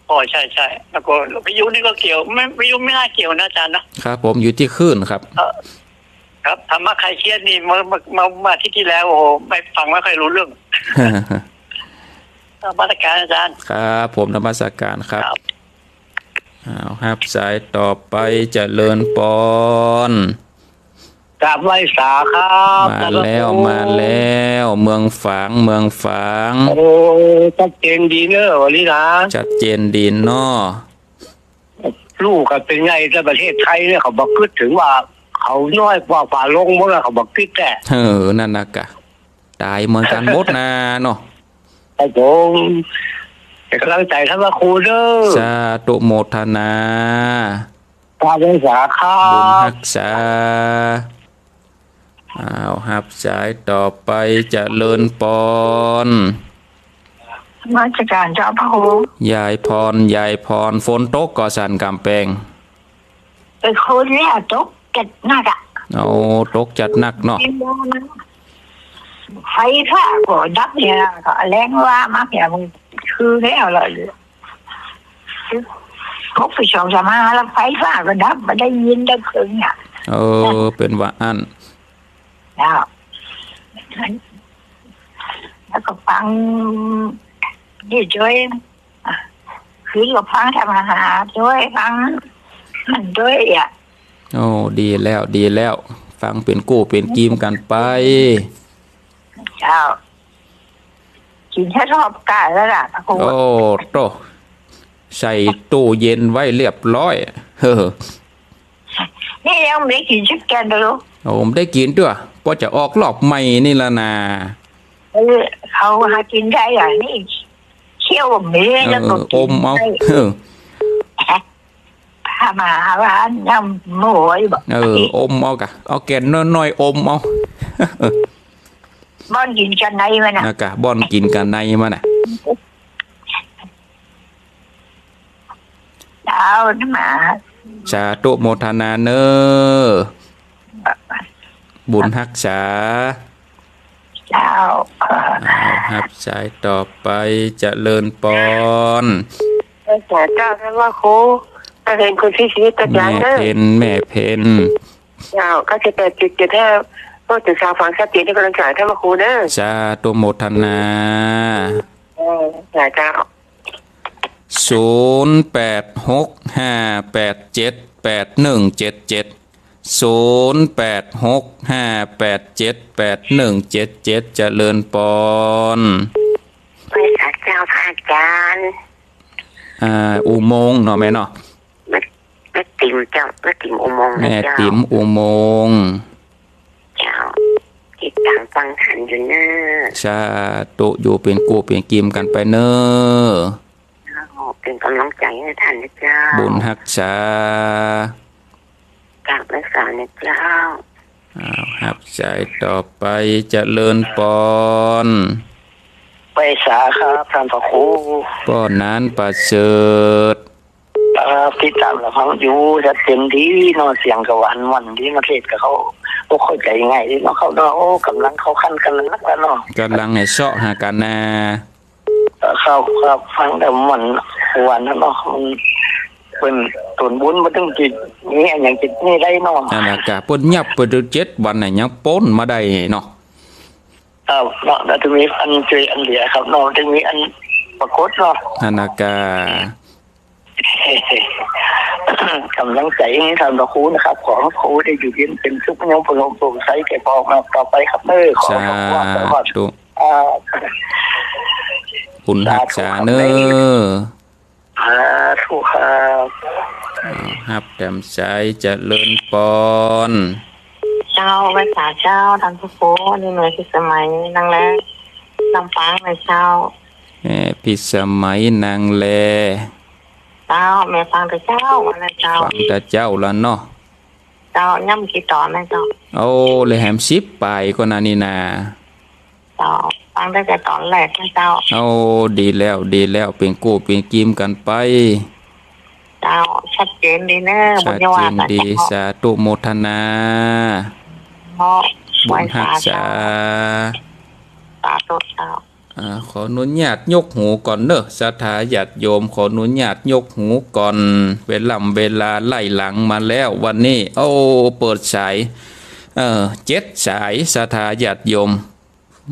อ๋อ ใช่ ใช่ แล้วก็วิทยุนี่ก็เกี่ยว ไม่ วิทยุไม่น่าเกี่ยวนะอาจารย์นะ ครับผม อยู่ตี้คลื่นครับ เอ่อ ครับ ธรรมะคลายเครียดนี่ เมื่อ เมื่อ เมื่อ เมื่ออาทิตย์ที่แล้ว โอ้โห ไม่ ฟังไม่ค่อยรู้เรื่อง นมัสการอาจารย์ ครับผม นมัสการครับ ครับ อ้าว ฮับสายต่อไป เจริญปอน กราบไหว้สาครับ มาแล้ว มาแล้ว เมืองฝาง เมืองฝาง โอ้ ชัดเจนดีเนอะ วันนี้นะ ชัดเจนดีเนาะ ลูกก็เป็นไง แต่ประเทศไทยเนี่ย เขาบ่กึ๊ดเถิงว่า เขาน้อยกว่าฝาโลงหมดแล้ว เขาบ่กึ๊ดแต๊ เออ นั่นนะกะ ต๋ายเหมือนกั๋นหมดนาเนาะ ครับผม เป๋นก๋ำลังใจ๋ต้านพระครูเด้อ สาธุโมทนา กราบไหว้สาครับ บุญฮักษา อ้าว ฮับสายต่อไป เจริญปอน นมัสการเจ้าพระครู ยายพร ยายพร ฝนตกก่อสันก๋ำแปง เออ คืนเนี่ยตกจัดหนักอะ โอ้ ตกจัดหนักเนาะ ไฟฟ้าก็ดับเนี่ย ก็แรงว่ามาเนี่ย มันคือแล้วล่ะ ตกไปสองสามห้าแล้วไฟฟ้าก็ดับ บ่ได้ยินได้เถิงเนี่ย เออ เป๋นว่าอั้น แล้ว แล้วก็ฟังนี่จ้วย อ่ะ คืนก็ฟังธรรมะด้วย ฟังนั่นด้วยอ่ะ โอ้ ดีแล้ว ดีแล้ว ฟังเป๋นกู้เป๋นกีมกั๋นไป เจ้า กิ๋นแค่รอบก๋ายแล้วล่ะพระครู โอ้โต ใส่ตู้เย็นไว้เรียบร้อย เฮ้อ นี่ยังบ่ได้กิ๋นสักแก่นเลย โอ้ บ่ได้กิ๋นเตื้อ ป้อจะออกรอบใหม่นี่ละนา เออ เขาหากิ๋นได้อ่ะ นี่เคี้ยวบ่มี เออ แล้วก็กิ๋น อมเอา ได้ เออ พามาหาว่ายังโมยบ่ เออ อมเอากะ เอาแก่นน้อยๆ อมเอา บ่อนกิ๋นกั๋นในมันน่ะ นะกะ บ่อนกิ๋นกั๋นในมันน่ะ เจ้านะมา สาธุโมทนาเน้อ บุญฮักษา เจ้า อ้าว ฮับสายต่อไป เจริญปอน เจ้า เจ้า ท่านพระครู แม่เพ็ญ คนเสียชีวิต อาจ๋ารย์เน้อ แม่เพ็ญ แม่เพ็ญ เจ้า เก้าเจ็ดแปดเจ็ดเจ็ดห้า พวกถึงสาวฝังชัดเจนที่กำลังจ่าย ท่านพระครูเน้อ สาธุโมทนา เออ เจ้า ศูนย์แปดหกห้าแปดเจ็ดแปดหนึ่งเจ็ดเจ็ด ศูนย์แปดหกห้าแปดเจ็ดแปดหนึ่งเจ็ดเจ็ด เจริญปอน ไหว้สาเจ้าพระอาจารย์ อ่า อุโมงค์เนาะแม่เนาะ แม่ แม่ติ๋มเจ้า แม่ติ๋มอุโมงค์นะ แม่ เจ้า ติ๋มอุโมงค์ เจ้า ติดต๋ามฟังทันอยู่เน้อ สาธุ อยู่เป๋นกู้เป๋นกี๋กั๋นไปเน้อ เจ้า เป๋นก๋ำลังใจ๋หื้อต้านนะเจ้า บุญฮักษา กราบไหว้สานะเจ้า อ้าว ฮับสายต่อไป เจริญปอน ไหว้สาครับต้านพระครู ป้อหนานประเสริฐ ครับ ติดต๋ามรับฟังอยู่ ชัดเจนดีเนาะ เสียงก็หวานม่วนดีเนาะ เทศน์ก็เข้าอกเข้าใจ๋ง่ายดีเนาะ ครับเนาะ โอ้ ก๋ำลังเข้าขั้นกั๋นนักแล้วเนาะ ก๋ำลังหื้อเซาะหากั๋นนา ครับ ครับ ฟังแล้วม่วน หวานเนาะ มันเปิ้นตนบุญบ่ตึงจิต มีอะหยังจิตนี่ได้เนาะ อันนั้นกะ เปิ้นเงียบไปเจ็ดวันน่ะ ยังป๊นมาได้เนาะ ครับ เนาะ แล้วจะมีอันเจออันเหลือครับเนาะ จะมีอันปรากฏเนาะ อันนั้นกะ ก๋ำลังใจ๋หื้อต้านพระครูนะครับ ขอพระครูได้อยู่เย็นเป๋นสุข ยังประโลมโปร่งใสแก่ปองมาต่อไปครับเน้อ ขอ สาธุ ขอบคุณครับ อ่า บุญฮักษาเน้อ สาธุครับ อ้าว ฮับแถมสาย เจริญปอน เจ้า ไหว้สาเจ้า ต้านพระครู นี่แม่พิสมัยนางแล ลำปางนะเจ้า แม่พิสมัยนางแล เจ้า แม่ฟังแต่เจ๊ามานะเจ้า ฟังแต่เจ๊าแล้วเนาะ เจ้า ย้ำกี่ต๋อนนะเจ้า โอ้ เลยแหมสิบป๋ายก่อนนะนี่นา เจ้า ฟังตั้งแต่ต๋อนแรกนะเจ้า โอ้ ดีแล้ว ดีแล้ว เป๋นกู้เป๋นกี๋กั๋นไป เจ้า ชัดเจนดีเน้อ ชัดเจนดี บุญญาวาสนะเจ้า สาธุโมทนา เนาะ บุญฮักษา ไหว้สาเจ้า สาธุเจ้า อ่า ขออนุญาตยกหูก่อนเน้อ ศรัทธาญาติโยม ขออนุญาตยกหูก่อน เวล่ำเวลาไล่หลังมาแล้ว วันนี้ โอ้ เปิดสาย เอ่อ เจ็ดสาย ศรัทธาญาติโยม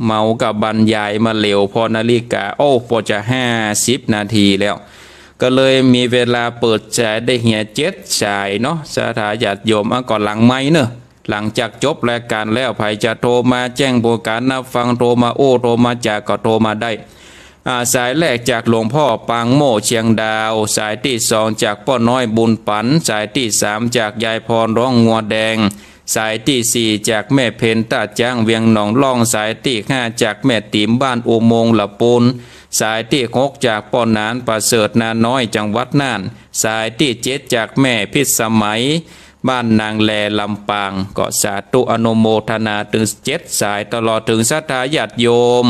เมากับบรรยายมาเหลวผ่อนาฬิกา โอ้ ปอจะห้าสิบนาทีแล้ว ก็เลยมีเวลาเปิดสายได้เหียเจ็ดสายเนาะ ศรัทธาญาติโยม อ่ะ ก็หลังไมค์เน้อ หลังจากจบรายก๋านแล้ว ใผจะโทรมาแจ้งประก๋านนับฟัง โทรมาอู้ โทรมาจ๋า ก็โทรมาได้ อ่า สายแรกจากหลวงพ่อปางโม่เชียงดาว สายตี้สองจากป้อน้อยบุญปั๋น สายตี้สามจากยายพรร้องงัวแดง สายตี้สี่จากแม่เพ็ญต้าจ๊างเวียงหนองล่อง สายตี้ห้าจากแม่ติ๋มบ้านอุโมงค์ละปูน สายตี้หกจากป้อหนานประเสริฐนาน้อยจังหวัดน่าน สายตี้เจ็ดจากแม่พิสมัยบ้านนางแลลำปาง ก็สาธุอนุโมทนาตึงเจ็ดสาย ตลอดเถิงศรัทธาญาติโยม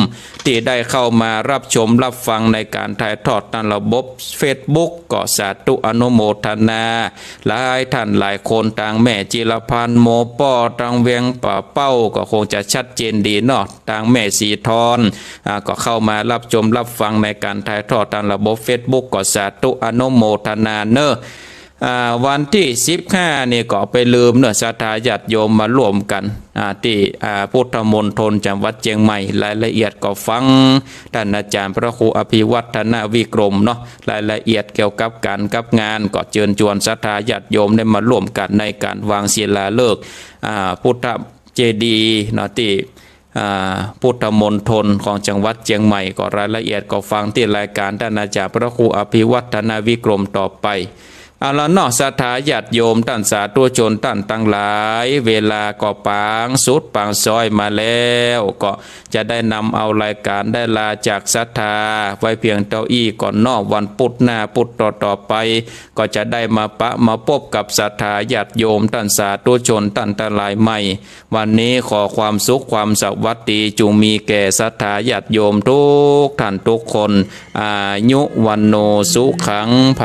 ตี้ได้เข้ามาฮับชมฮับฟังในก๋านถ่ายทอดต๋ามระบบเฟซบุ๊ก ก็สาธุอนุโมทนา หลายต้านหลายคน ตางแม่จิรพันธ์ หมอป้อ ตางเวียงป่าเป้า ก็คงจะชัดเจนดีเนาะ ตางแม่สีทอน อ่า ก็เข้ามาฮับชมฮับฟังในก๋านถ่ายทอดต๋ามระบบเฟซบุ๊ก ก็สาธุอนุโมทนาเน้อ อ่า วันตี้สิบห้านี่ก็ไปลืมเน้อ ศรัทธาญาติโยมมาร่วมกั๋น อ่า ตี้ อ่า พุทธมณฑลจังหวัดเจียงใหม่ รายละเอียดก็ฟังต้านอาจ๋ารย์พระครูอภิวัฒนวิกรมเนาะ รายละเอียดเกี่ยวกับก๋านกับงาน ก็เจิญจวนศรัทธาญาติโยมได้มาร่วมกั๋นในก๋านวางศิลาฤกษ์ อ่า พุทธเจดีย์เนาะ ตี้ อ่า พุทธมณฑลของจังหวัดเจียงใหม่ ก็รายละเอียดก็ฟังตี้รายก๋านต้านอาจ๋ารย์พระครูอภิวัฒนวิกรมต่อไป เอาละเนาะ ศรัทธาญาติโยม ต้านสาธุชนต้านตังหลาย เวลาก็ปางสุดปางซ้อยมาแล้ว ก็จะได้นำเอารายก๋านได้ลาจากศรัทธาไว้เพียงเต้าอี้ก่อนเนาะ วันปุ๊ดหน้าปุ๊ดต่อๆ ไป ก็จะได้มาปะมาปบกับศรัทธาญาติโยม ต้านสาธุชนต้านตังหลายใหม่ วันนี้ขอความสุขความสวัสดีจุ่งมีแก่ศรัทธาญาติโยมทุกต้านทุกคน อายุ วัณโณ สุขัง พ